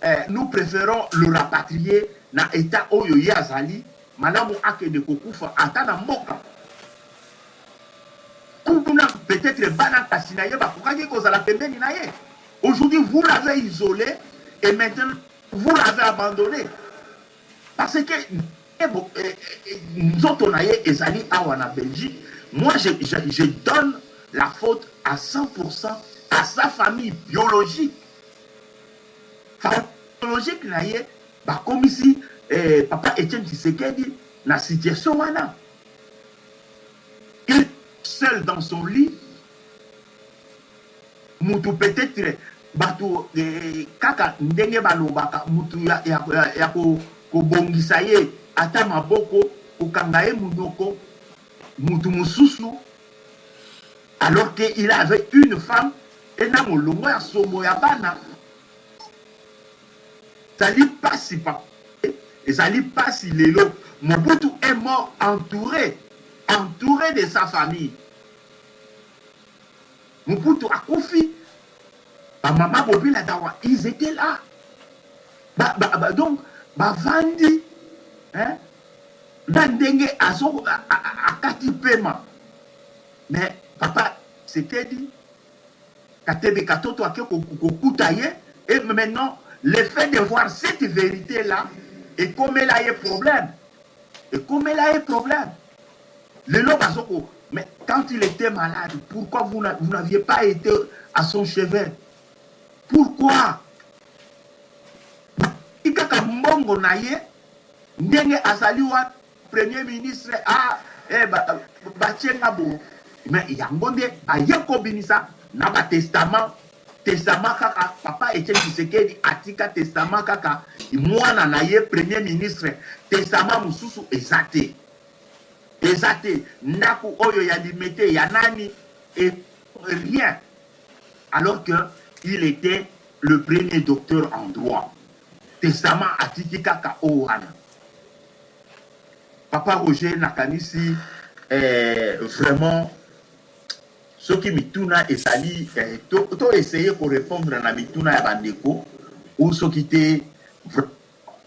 eh, nous préférons le rapatrier na état oyo ye azali malamu akende kokufa ata na mboka kuna peut-être bana kasi na ye bakokaki kozala pembeni na ye aujourd'hui vous l'avez isolé et maintenant vous l'avez abandonné parce que eh, eh, nzoto na ye ezali awa na Belgique moi je, je, je donne la faute à 100% à sa famille biologique famille biologique na ye bakomisi eh, papa Etienne Tshisekedi na situation wana il seul dans son lit mutu peut-être bato eh, kaka ndenge balobaka mutu ya, ya, ya, ya kobongisa ye ata maboko kokanga ye munoko mutu mosusu alors que il avait une femme e na molongo ya somo ya bana ezali pasi papa ezali pasi lelo Mobutu est mort entouré entouré de sa famille Mobutu akufi ba mama Bobila Dawa ils étaient là ba, ba, ba, donc bavandi hein? na ndenge azo akati pema mais papa Tshisekedi Katebe Katoto ake kokuta ye et maintenant le fait de voir cette vérité là ekomela ye problème ekomela ye problème lelo bazoko mais quand il était malade pourquoi vous n'aviez pas été à son chevet pourquoi kaka mbongo na ye ndenge azali wa premier ministre ah, eh, batie nga bo mais yango nde baye kobimisa na batestament testament kaka papa Etienne Tshisekedi atika testament kaka mwana na ye premier ministre testament mosusu eza te eza te ndako oyo ya limete ya nani et rien alors que il était le premier docteur en droit testament atiki kaka oyo wana papa Roger nakanisi eh, vraiment soki mituna ezali eh, to, to essayer korépondre na mituna ya bandeko ou soki te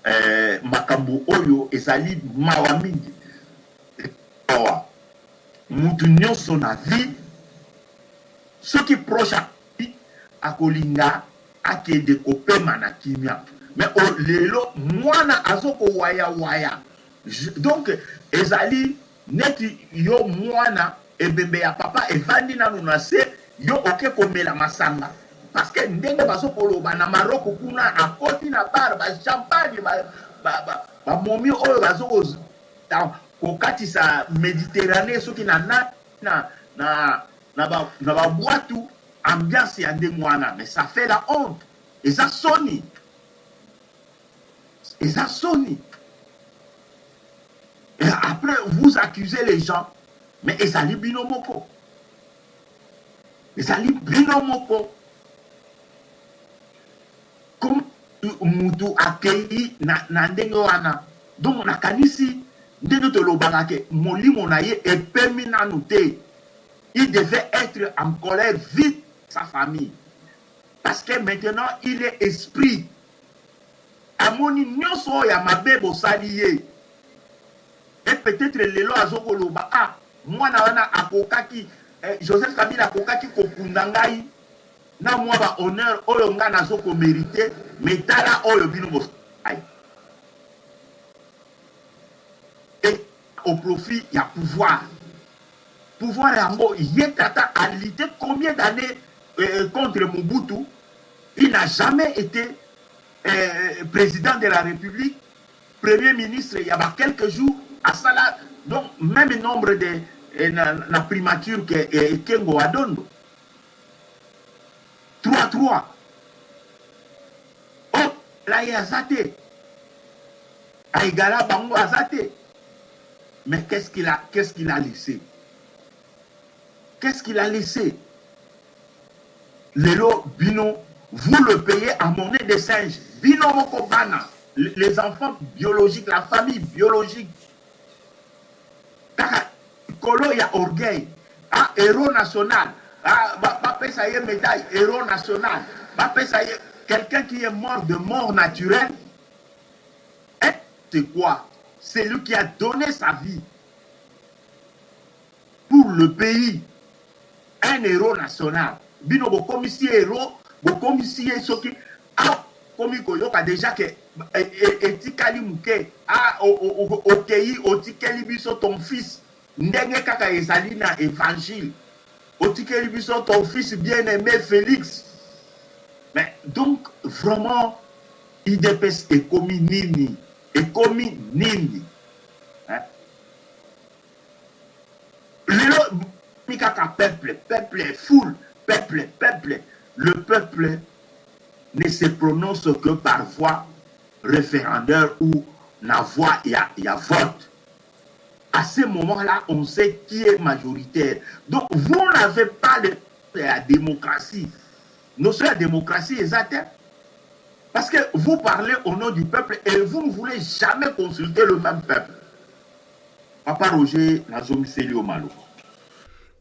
eh, makambo oyo ezali mawa mingi mawa mutu nyonso na vie soki proche akolinga akende kopema na kimia mais lelo mwana azokowayawaya donc ezali neti yo mwana ebembe ya papa evandi nanu na se yo oke komela masanga parce que ndenge bazokoloba na Maroc kuna akoti na bar ba champagne bamomi ba, ba, oyo bazo kokatisa Méditerranée soki na na na na na babwatu ambiance ya ndenge wana mais ça fait la honte eza soni eza soni et après vous accusez les gens mais ezali bino moko ezali bino moko comme mutu akei na, na ndenge wana donc nakanisi ndenge tolobaka ke molimo na ye epemi nanu te il devait être en colère vite sa famille parce que maintenant il est esprit. Amoni nionso oyo ya mabe bosali ye et peut-etre lelo azo koloba ah mwana wana akokaki eh, Joseph Kabila akokaki kokunda ngai na mwa ba honneur oyo ngai nazo ko merite mais tala oyo bino bosali et au profit ya pouvoir pouvoir yango ye tata a lutte combien d'années euh, contre Mobutu il n'a jamais été euh, président de la République premier ministre il y a ba quelques jours asala donc même nombre de eh, na, na primature que eh, Kengo Adondo 3 3 oh là ye aza te aegala bango aza te mais qu'est-ce qu'il a qu'est-ce qu'il a laissé qu'est-ce qu'il a laissé lelo bino vous le payez en monnaie de singe bino moko bana les enfants biologiques la famille biologique kaka likolo ya orgueil ah héros national ah bapesa ye médaille héros national bapesa ye quelqu'un qui est mort de mort naturelle eh, c'est quoi c'est lui qui a donné sa vie pour le pays un héros national bino bokomisi ye héros bokomisi ye soki akomi koyoka déjà ke etikali moke okei otikeli biso ton fils ndenge kaka ezali na évangile otikeli biso ton fils bien aimé Félix mais donc vraiment UDPS ekomi nini ekomi nini hein? Lelo bokomi kaka peuple, peuple, foule, peuple, peuple. Le peuple ne se prononce que par voie referendaire ou na voie ya, ya vote. À ce moment-là, on sait qui est majoritaire. Donc, vous n'avez pas de la démocratie. Notion ya démocratie eza te. Parce que vous parlez au nom du peuple et vous ne voulez jamais consulter le même peuple. Papa Roger nazongiseli yo maloba.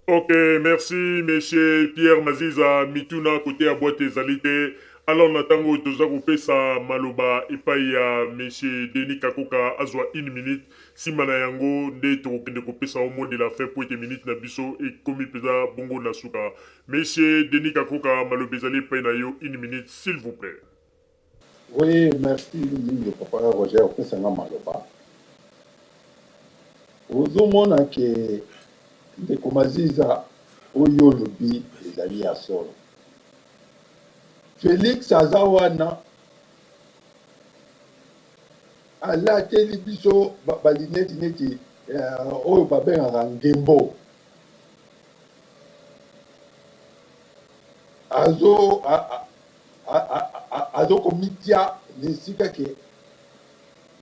Ok merci monsieur Pierre Maziza mituna kote ya boite ezali te alors na tango oyo toza kopesa maloba epai ya monsieur Denis Kakoka azwa une minute sima na yango nde tokokende kopesa yo mot de la fin po ete minute na biso ekomi mpenza bongo na suka monsieur Denis Kakoka maloba ezali epai na yo une minute s'il vous plait. Oui, merci mingi papa Roger opesa nga maloba. Ozomona ke ndeko Maziza oyo olobi ezali ya solo. Felix aza wana alateli biso balineti neti eh, oyo babengaka ngembo azo azo komitia na esika ke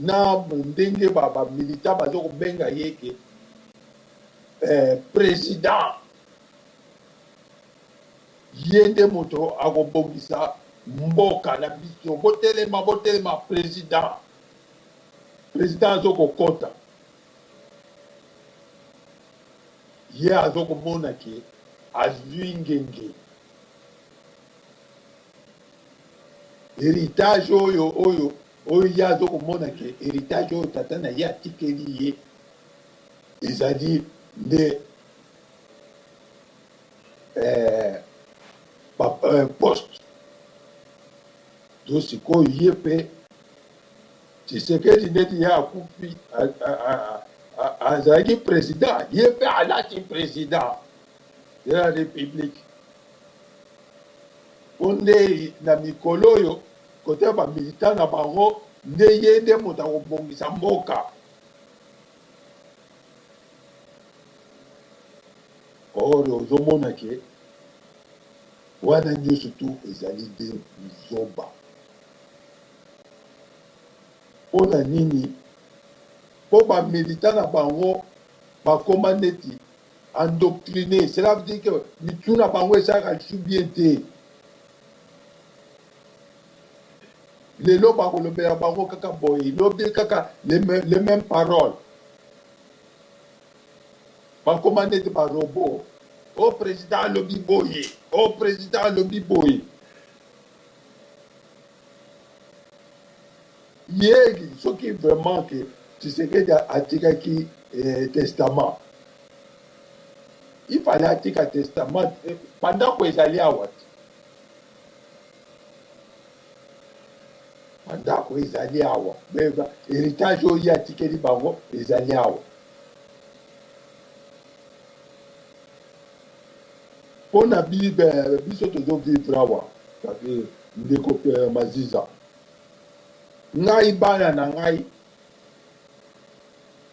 na ndenge ba ba militant bazo kobenga ye ke eh, president ye nde moto akobongisa mboka na biso botelema botelema president president azo kokota ye azo komona ke azwi ngenge Heritage oyo oyo oyo ye azo komona ke heritage oyo tata na ye atikeli ye ezali nde eh, eh, poste to sikoyo ye mpe Tshisekedi ndeti ye akufi azalaki president ye mpe alati president de la republique Po nde na mikolo oyo kote ya ba militants na bango nde ye nde moto akobongisa mboka. Or ozomona ke wana nioso tout ezali nde buzoba. Pona nini? Po ba militants na bango bakoma neti endoctrine cela veut dire que mitu na bango esalaka lisusu bien te lelo bakolobela bango kaka boye lobi kaka les mêmes paroles bakoma neti barobo o oh, président alobi boye o oh, président alobi boye. Ye soki vraiment que Tshisekedi atikaki eh, testament il fallait atika testament eh, bandako ezali awa te bandako ezali awa heritage oyo ye atikeli bango ezali awa mpo na biso tozo vivre awa ndeko eh, maziza Ngai bana na ngai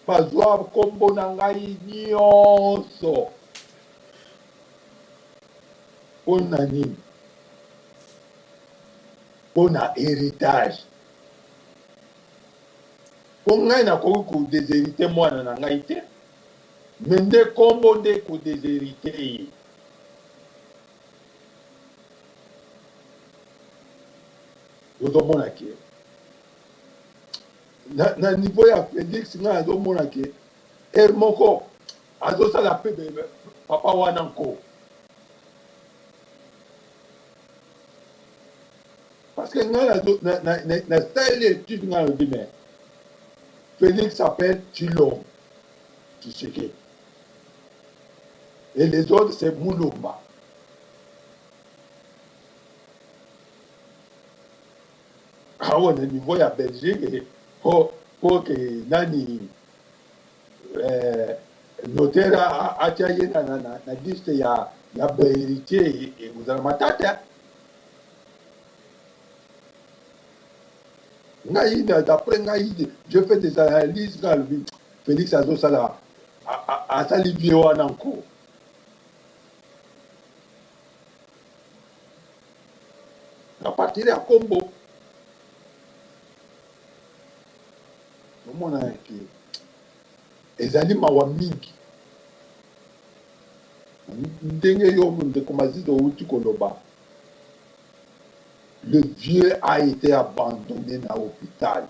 bazwa kombo na ngai nionso pona nini? Pona heritage. Po ngai nakoki ko desheriter mwana na ngai te, mais nde kombo nde eko desheriter ye. Ozomona ke na, na niveau ya Felix ngai nazomona ke heure moko azosala pe papa wana nko parce que ngai nasaleli étude ngai nalobi mais Felix s'appelle Tshilombo Tshisekedi et les autres c'est Mulumba. Awa na niveau ya Belgique po po ke nani eh, notaire atia ye na, na, na, na liste ya ya baheritier ekozala matata. Ngai d'après ngai je fais des analyses ngai alobi Felix azosala asali vie wana nko. A partir ya kombo omona ke ezali mawa mingi ndenge yo ndeko Mazizo outi koloba le vieux a été abandonné na hôpital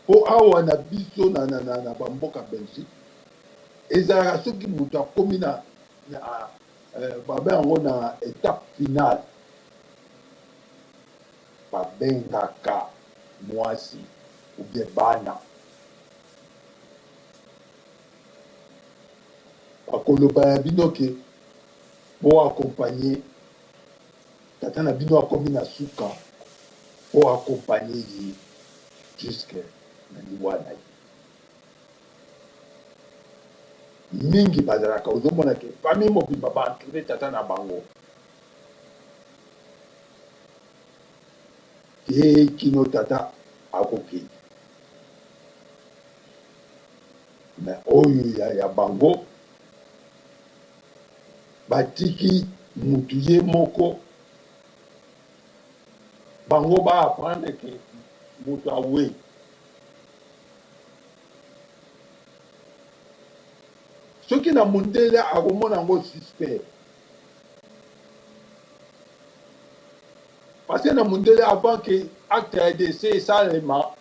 po awa na biso na, na, na, na bamboka Belgique Ezalaka soki mutu akomi na ba benga yango na etape finale ba bengaka muasi ou bien bana bakoloba ya bino ke bo accompagner tata na bino akomi na suka bo accompagner ye jusque na liwa na ye. Mingi bazalaka ozomona ke famille mobimba ba entoure tata na bango te kino tata akokende mais oyo ya, ya bango batiki mutu ye moko bango ba apprendre ke mutu awei. Soki na mundele akomona yango suspect. Parce que na mundele avant que acte ya décès esalema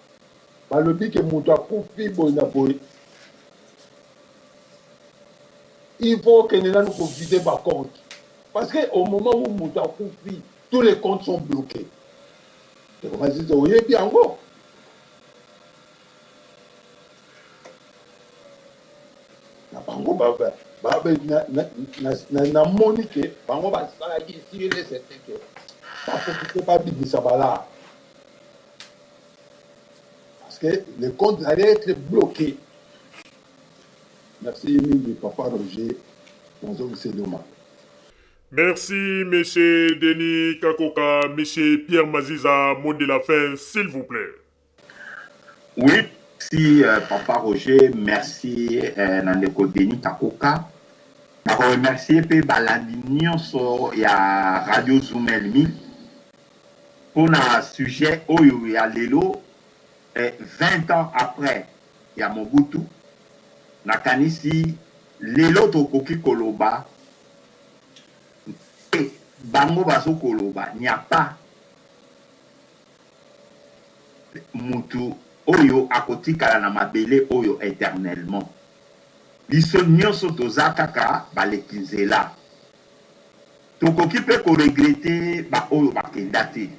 balobi ke moto akufi boye na boye il faut okende nanu kovide ba compte parce que au moment où moto akufi tous les comptes sont bloqués. Ndeko Mazizo oyebi yango? Na bango ba ba na na na namoni ke bango basalaki sur et certain ke bakoki te babimisa balaa parce que le compte allait être bloqué. Merci mingi papa Roger, nazongiseli yo maloba. Merci monsieur Denis Kakoka, monsieur Pierre Maziza, mot de la fin s'il vous plait. Oui, merci euh, papa Roger, merci euh, na ndeko Denis Kakoka. Na remercier pe balandi nyonso ya Radio Zoom Elmi pona sujet oyo ya lelo eh, 20 ans après ya Mobutu nakanisi lelo tokoki koloba Pe bango bazo koloba n'y a pas mutu oyo akotikala na mabele oyo eternellement. Biso nioso toza kaka baleki nzela. Tokoki mpe ko regretter ba oyo bakenda te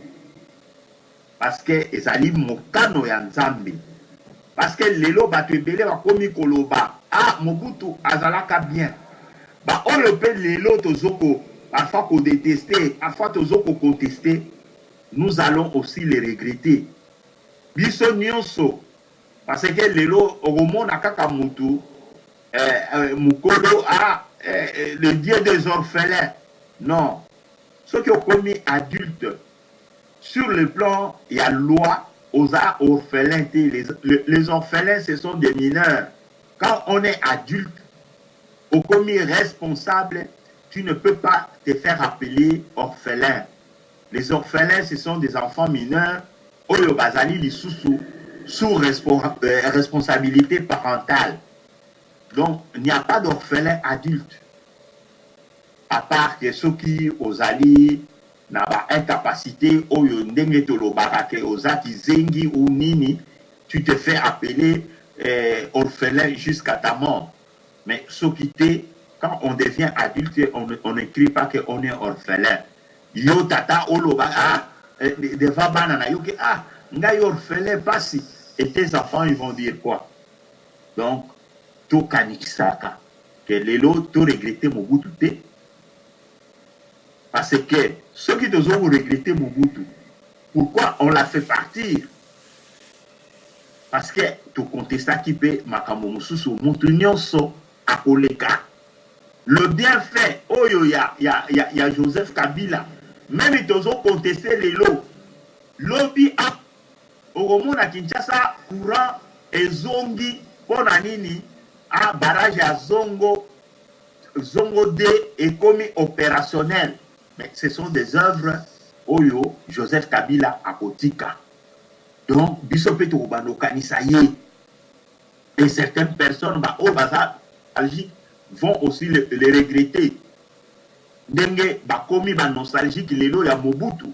parce que ezali mokano ya Nzambe. Parce que lelo batu ebele bakomi koloba ah Mobutu azalaka bien. Ba oyo mpe lelo tozo ko parfois ko detester, parfois tozo ko contester, nous allons aussi les regretter. Biso nionso parce que lelo okomona kaka mutu eh, eh, mukolo ah, eh, eh, le dieu des orphelins. Non, soki okomi adulte sur le plan ya loi oza orphelin te. Les, les, les orphelins ce sont des mineurs. Quand on est adulte, okomi responsable, tu ne peux pas te faire appeler orphelin. Les orphelins ce sont des enfants mineurs oyo bazali lisusu sous responsabilité parentale. Donc il n'y a pas d'orphelin adulte à part que soki ozali na ba incapacite oyo ndenge tolobaka que oza kizengi ou nini, tu te fais appeler orphelin jusqu'à ta mort. Mais soki te, quand on devient adulte on n'ecrit pas que on est orphelin. Yo tata oloba ah devant bana na yo que ah ngai orphelin pasi et tes enfants ils vont dire quoi? Donc tokanisaka que lelo to regretter Mobutu te parce que soki tozo ko regretter Mobutu pourquoi on l'a fait partir? Parce que to contestaki pe makambo mosusu mutu nionso akoleka. Le bien fait oyo ya ya ya ya Joseph Kabila meme tozo contester lelo lobi a okomona Kinshasa courant ezongi pona nini a barrage ya Zongo Zongo 2 ekomi operationnel mais ce sont des oeuvres oyo Joseph Kabila akotika donc biso pe tokobanda kokanisa ye et certaines personnes ba oyo baza nostalgique vont aussi le, le regretter ndenge bakomi ba nostalgique lelo ya Mobutu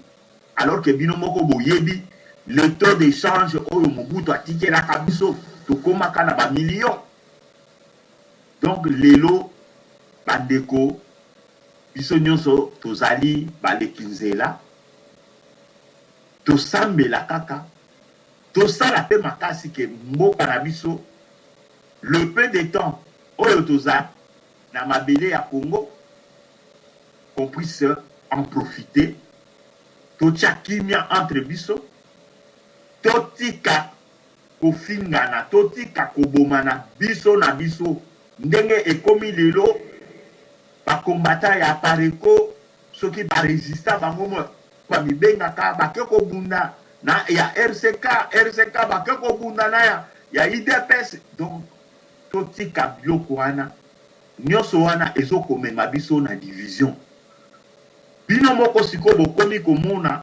alors que bino moko boyebi le taux d'échange oyo Mobutu atikelaka biso tokomaka na ba millions. Donc lelo bandeko biso nyonso tozali baleki nzela, tosambela kaka, tosala pe makasi ke mboka na biso le peu de temps oyo tozali na mabele ya Congo qu'on puisse en profiter, totia kimia entre biso, totika kofingana, totika kobomana biso na biso ndenge ekomi lelo ba combattants ya Apareco soki ba resistants bango bamibengaka bake kobunda na ya RCK, RCK bake kobunda na ya ya udps donc totika biloko wana nionso wana ezo komema biso na division. Bino moko sikoyo bokomi komona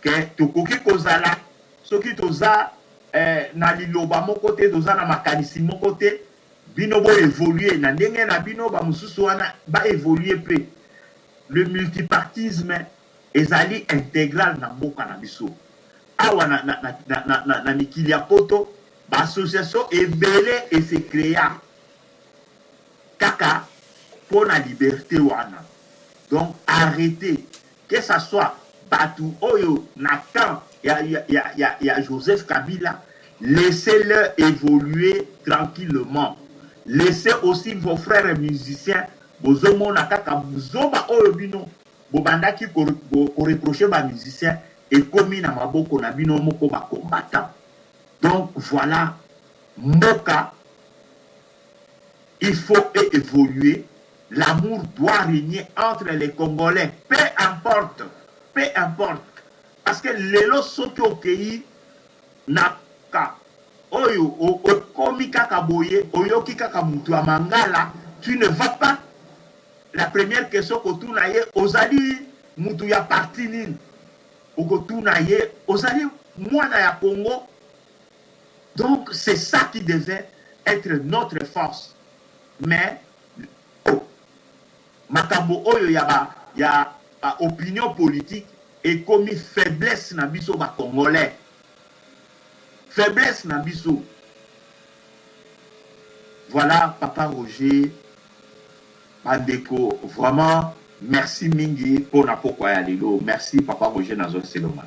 que tokoki kozala soki toza eh, na liloba moko te, toza na makanisi moko te, bino bo evoluer na ndenge na bino, ba mosusu wana ba evoluer pe. Le multipartisme ezali integral na mboka na biso. Awa na, na, na, na, na, na, na mikili ya poto, ba association ebele e se crea kaka pona liberte wana. Donc arretez que ça soit batu oyo na camp ya, ya, ya, ya, ya Joseph Kabila, laissez-le evoluer tranquillement. Laissez aussi vos frères musiciens, bozomona kaka buzoba oyo bino bobandaki ko, ko, ko reprocher ba musiciens ekomi na maboko na bino moko ba combattants. Donc voilà, mboka il faut evoluer, l'amour doit regner entre les congolais peu importe, peu importe parce que lelo soki okeyi na ka oyo okomi kaka boye oyoki kaka mutu ya mangala tu ne vas pas la première question kotuna ye ozali mutu ya parti nini okotuna ye ozali mwana ya Congo. Donc c'est ça qui devait etre notre force mais makambo oyo ya ba ya ba opinion politique ekomi faiblesse na biso ba congolais faiblesse na biso voilà papa Roger bandeko vraiment. Merci mingi pona pokwa ya lelo. Merci papa Roger nazo seloma.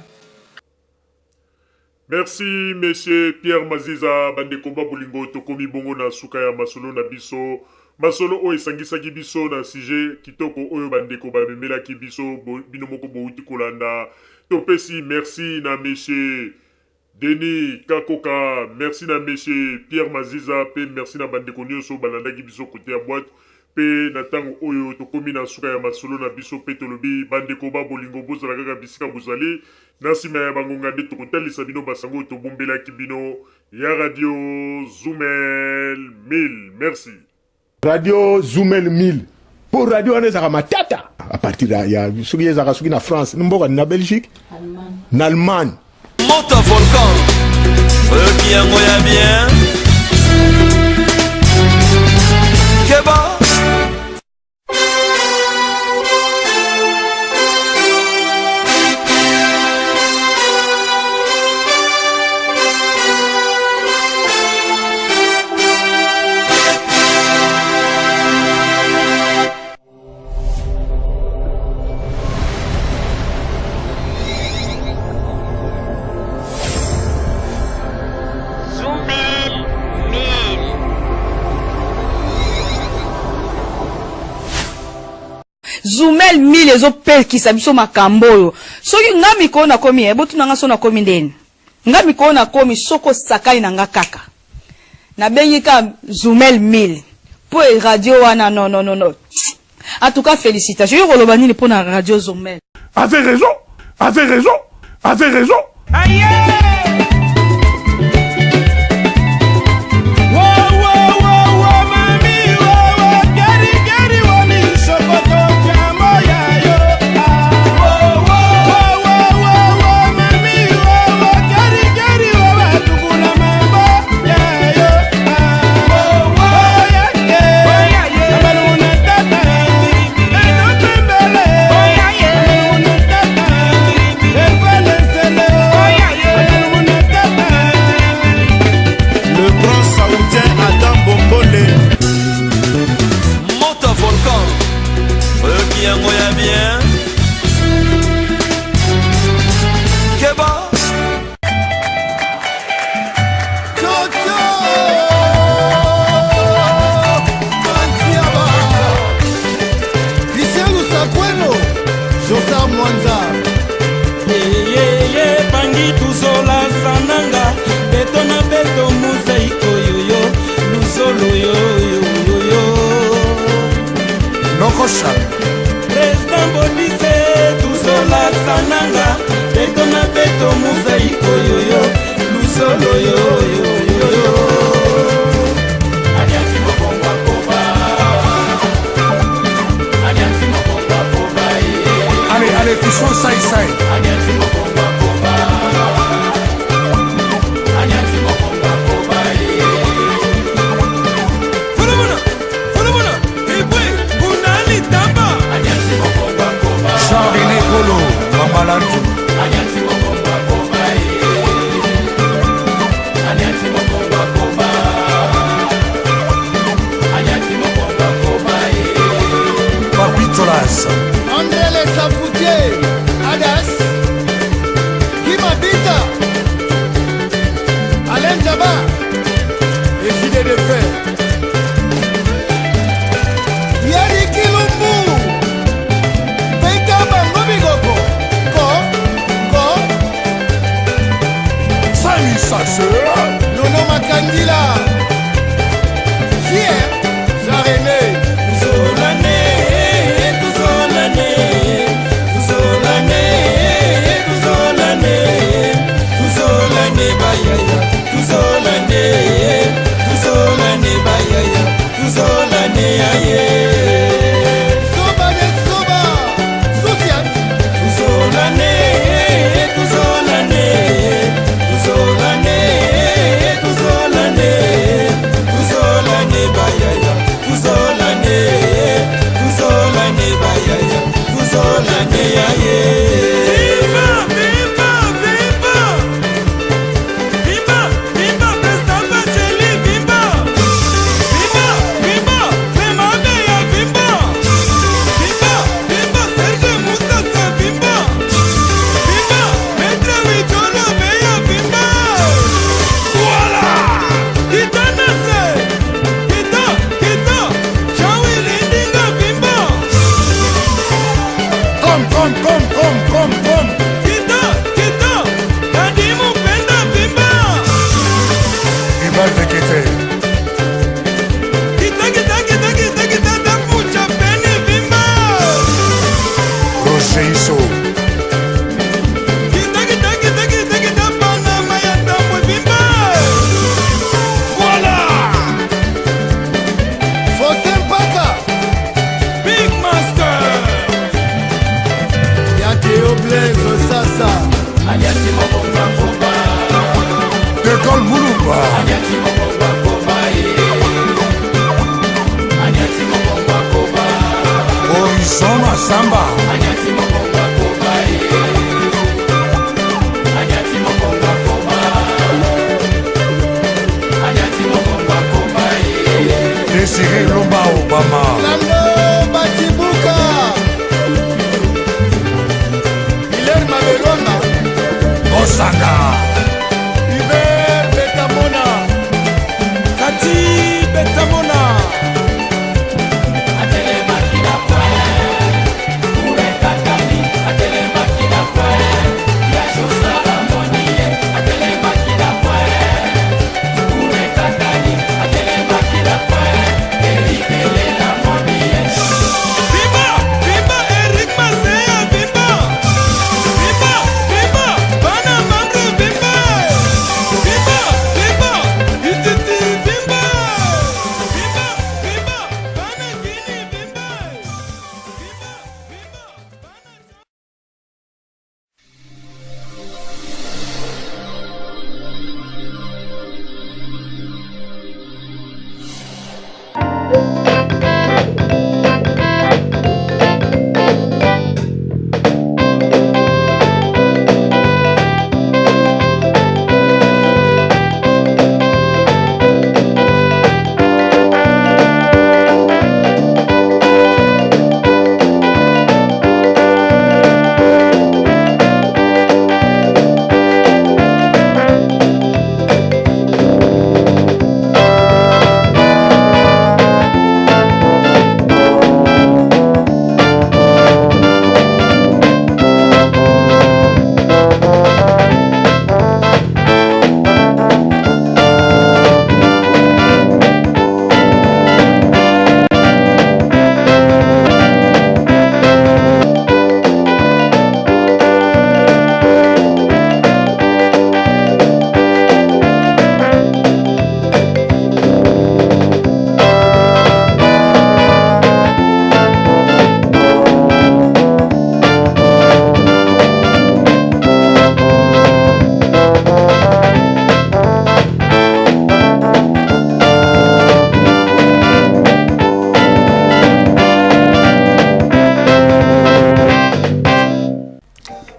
Merci monsieur Pierre Maziza bandeko ba bolingo tokomi bongo na suka ya masolo na biso masolo oyo esangisaki biso na sujet kitoko oyo bandeko bamemelaki biso bino moko bowuti kolanda topesi merci na monsieur Denis Kakoka merci na monsieur Pierre Maziza pe merci na bandeko nionso balandaki biso cote ya boite pe na tango oyo tokomi na suka ya masolo na biso pe tolobi bandeko ba bolingo bozala kaka bisika bozali na sima ya ba ngonga nde tokotalisa bino ba sango oyo tobombelaki bino ya radio Zumel 1000 merci. Radio Zumel 1000 po radio wana ezalaka matata à partir ya, ya soki ezalaka soki na France mboka na Belgique na Allemagne Moto volcan oyoki yango ya bien keba Zumel 1000 ezopekisa biso makambo oyo soki nga mikolo nakomi eh, botuna nga so nakomi ndeni nga mikolo nakomi soki osakani na nga kaka nabengi ka Zumel 1000 po e radio wana non non non non en tout cas félicitations yo koloba nini mpo na radio Zumel Avait raison, avait raison, avait raison. Aïe! Le grand saoudien Adam Bombole. Moto volcan oyoki yango ya bien keba Beto na beto mozaiko yoyo luzolo yoyoyoyo Nokosha President Bodise tuzola sananga beto na beto mozaiko yoyo luzolo yoyoyoyo Allez, allez, touchons ça et ça. Jean-René Polo, Mamalantou. Papi Tolas. André Le Safoutier, Adas, Kimabita, Alain Djaba, et Gilet de Fer. Yeri Kilumbu, Peka Bango Bigoko, Ko, Ko, Sami Sasseur, Nono Makandila, Pierre, Jean-René, Tuzolane, tuzolane, tuzolane, tuzolane, tuzolane bayaya, tuzolane, tuzolane bayaya, tuzolane aye. Soba de Soba, Soutiat, Tuzolane, tuzolane, tuzolane, tuzolane, Horizon Masamba. Désiré Lomba Obama. Lando Batibuka. Hilaire Mabelwanga. Osanga. Hubert Betamona. Kati Betamona. Viva, viva Eric Masea, viva! Viva, viva, bana mambre, viva! Viva, viva, Ititi, viva! Viva, viva, bana Guinea, viva! Viva, viva, bana...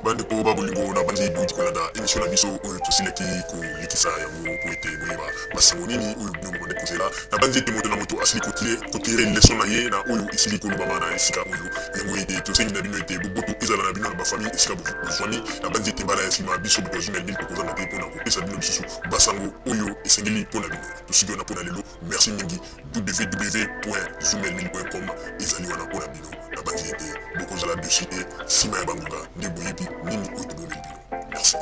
Bandeko ba bolingo, na banzi bouti kolanda émission na biso oyo tosilaki kolekisa yango po ete boyeba basango nini oyo bino bobande kozela. Na banzi ete moto na moto asili kotire leson na ye na oyo esili kolobama na esika oyo. Yango ete tosengi na bino ete boboto ezala na bino na bafamille esika bozwami. Na banzi ete mbala ya nsima biso bato ya Zumel 1000 tokozanga te mpona kopesa bino lisusu basango oyo esengeli mpo na bino. Tosuki wana mpo na lelo. Merci mingi. www.zumel1000.com ezali wana mpo na bino. Nabanzi ete bokozala dessus te nsima ya bangonga nde boyebi nini oyo tobomeli bino. Merci.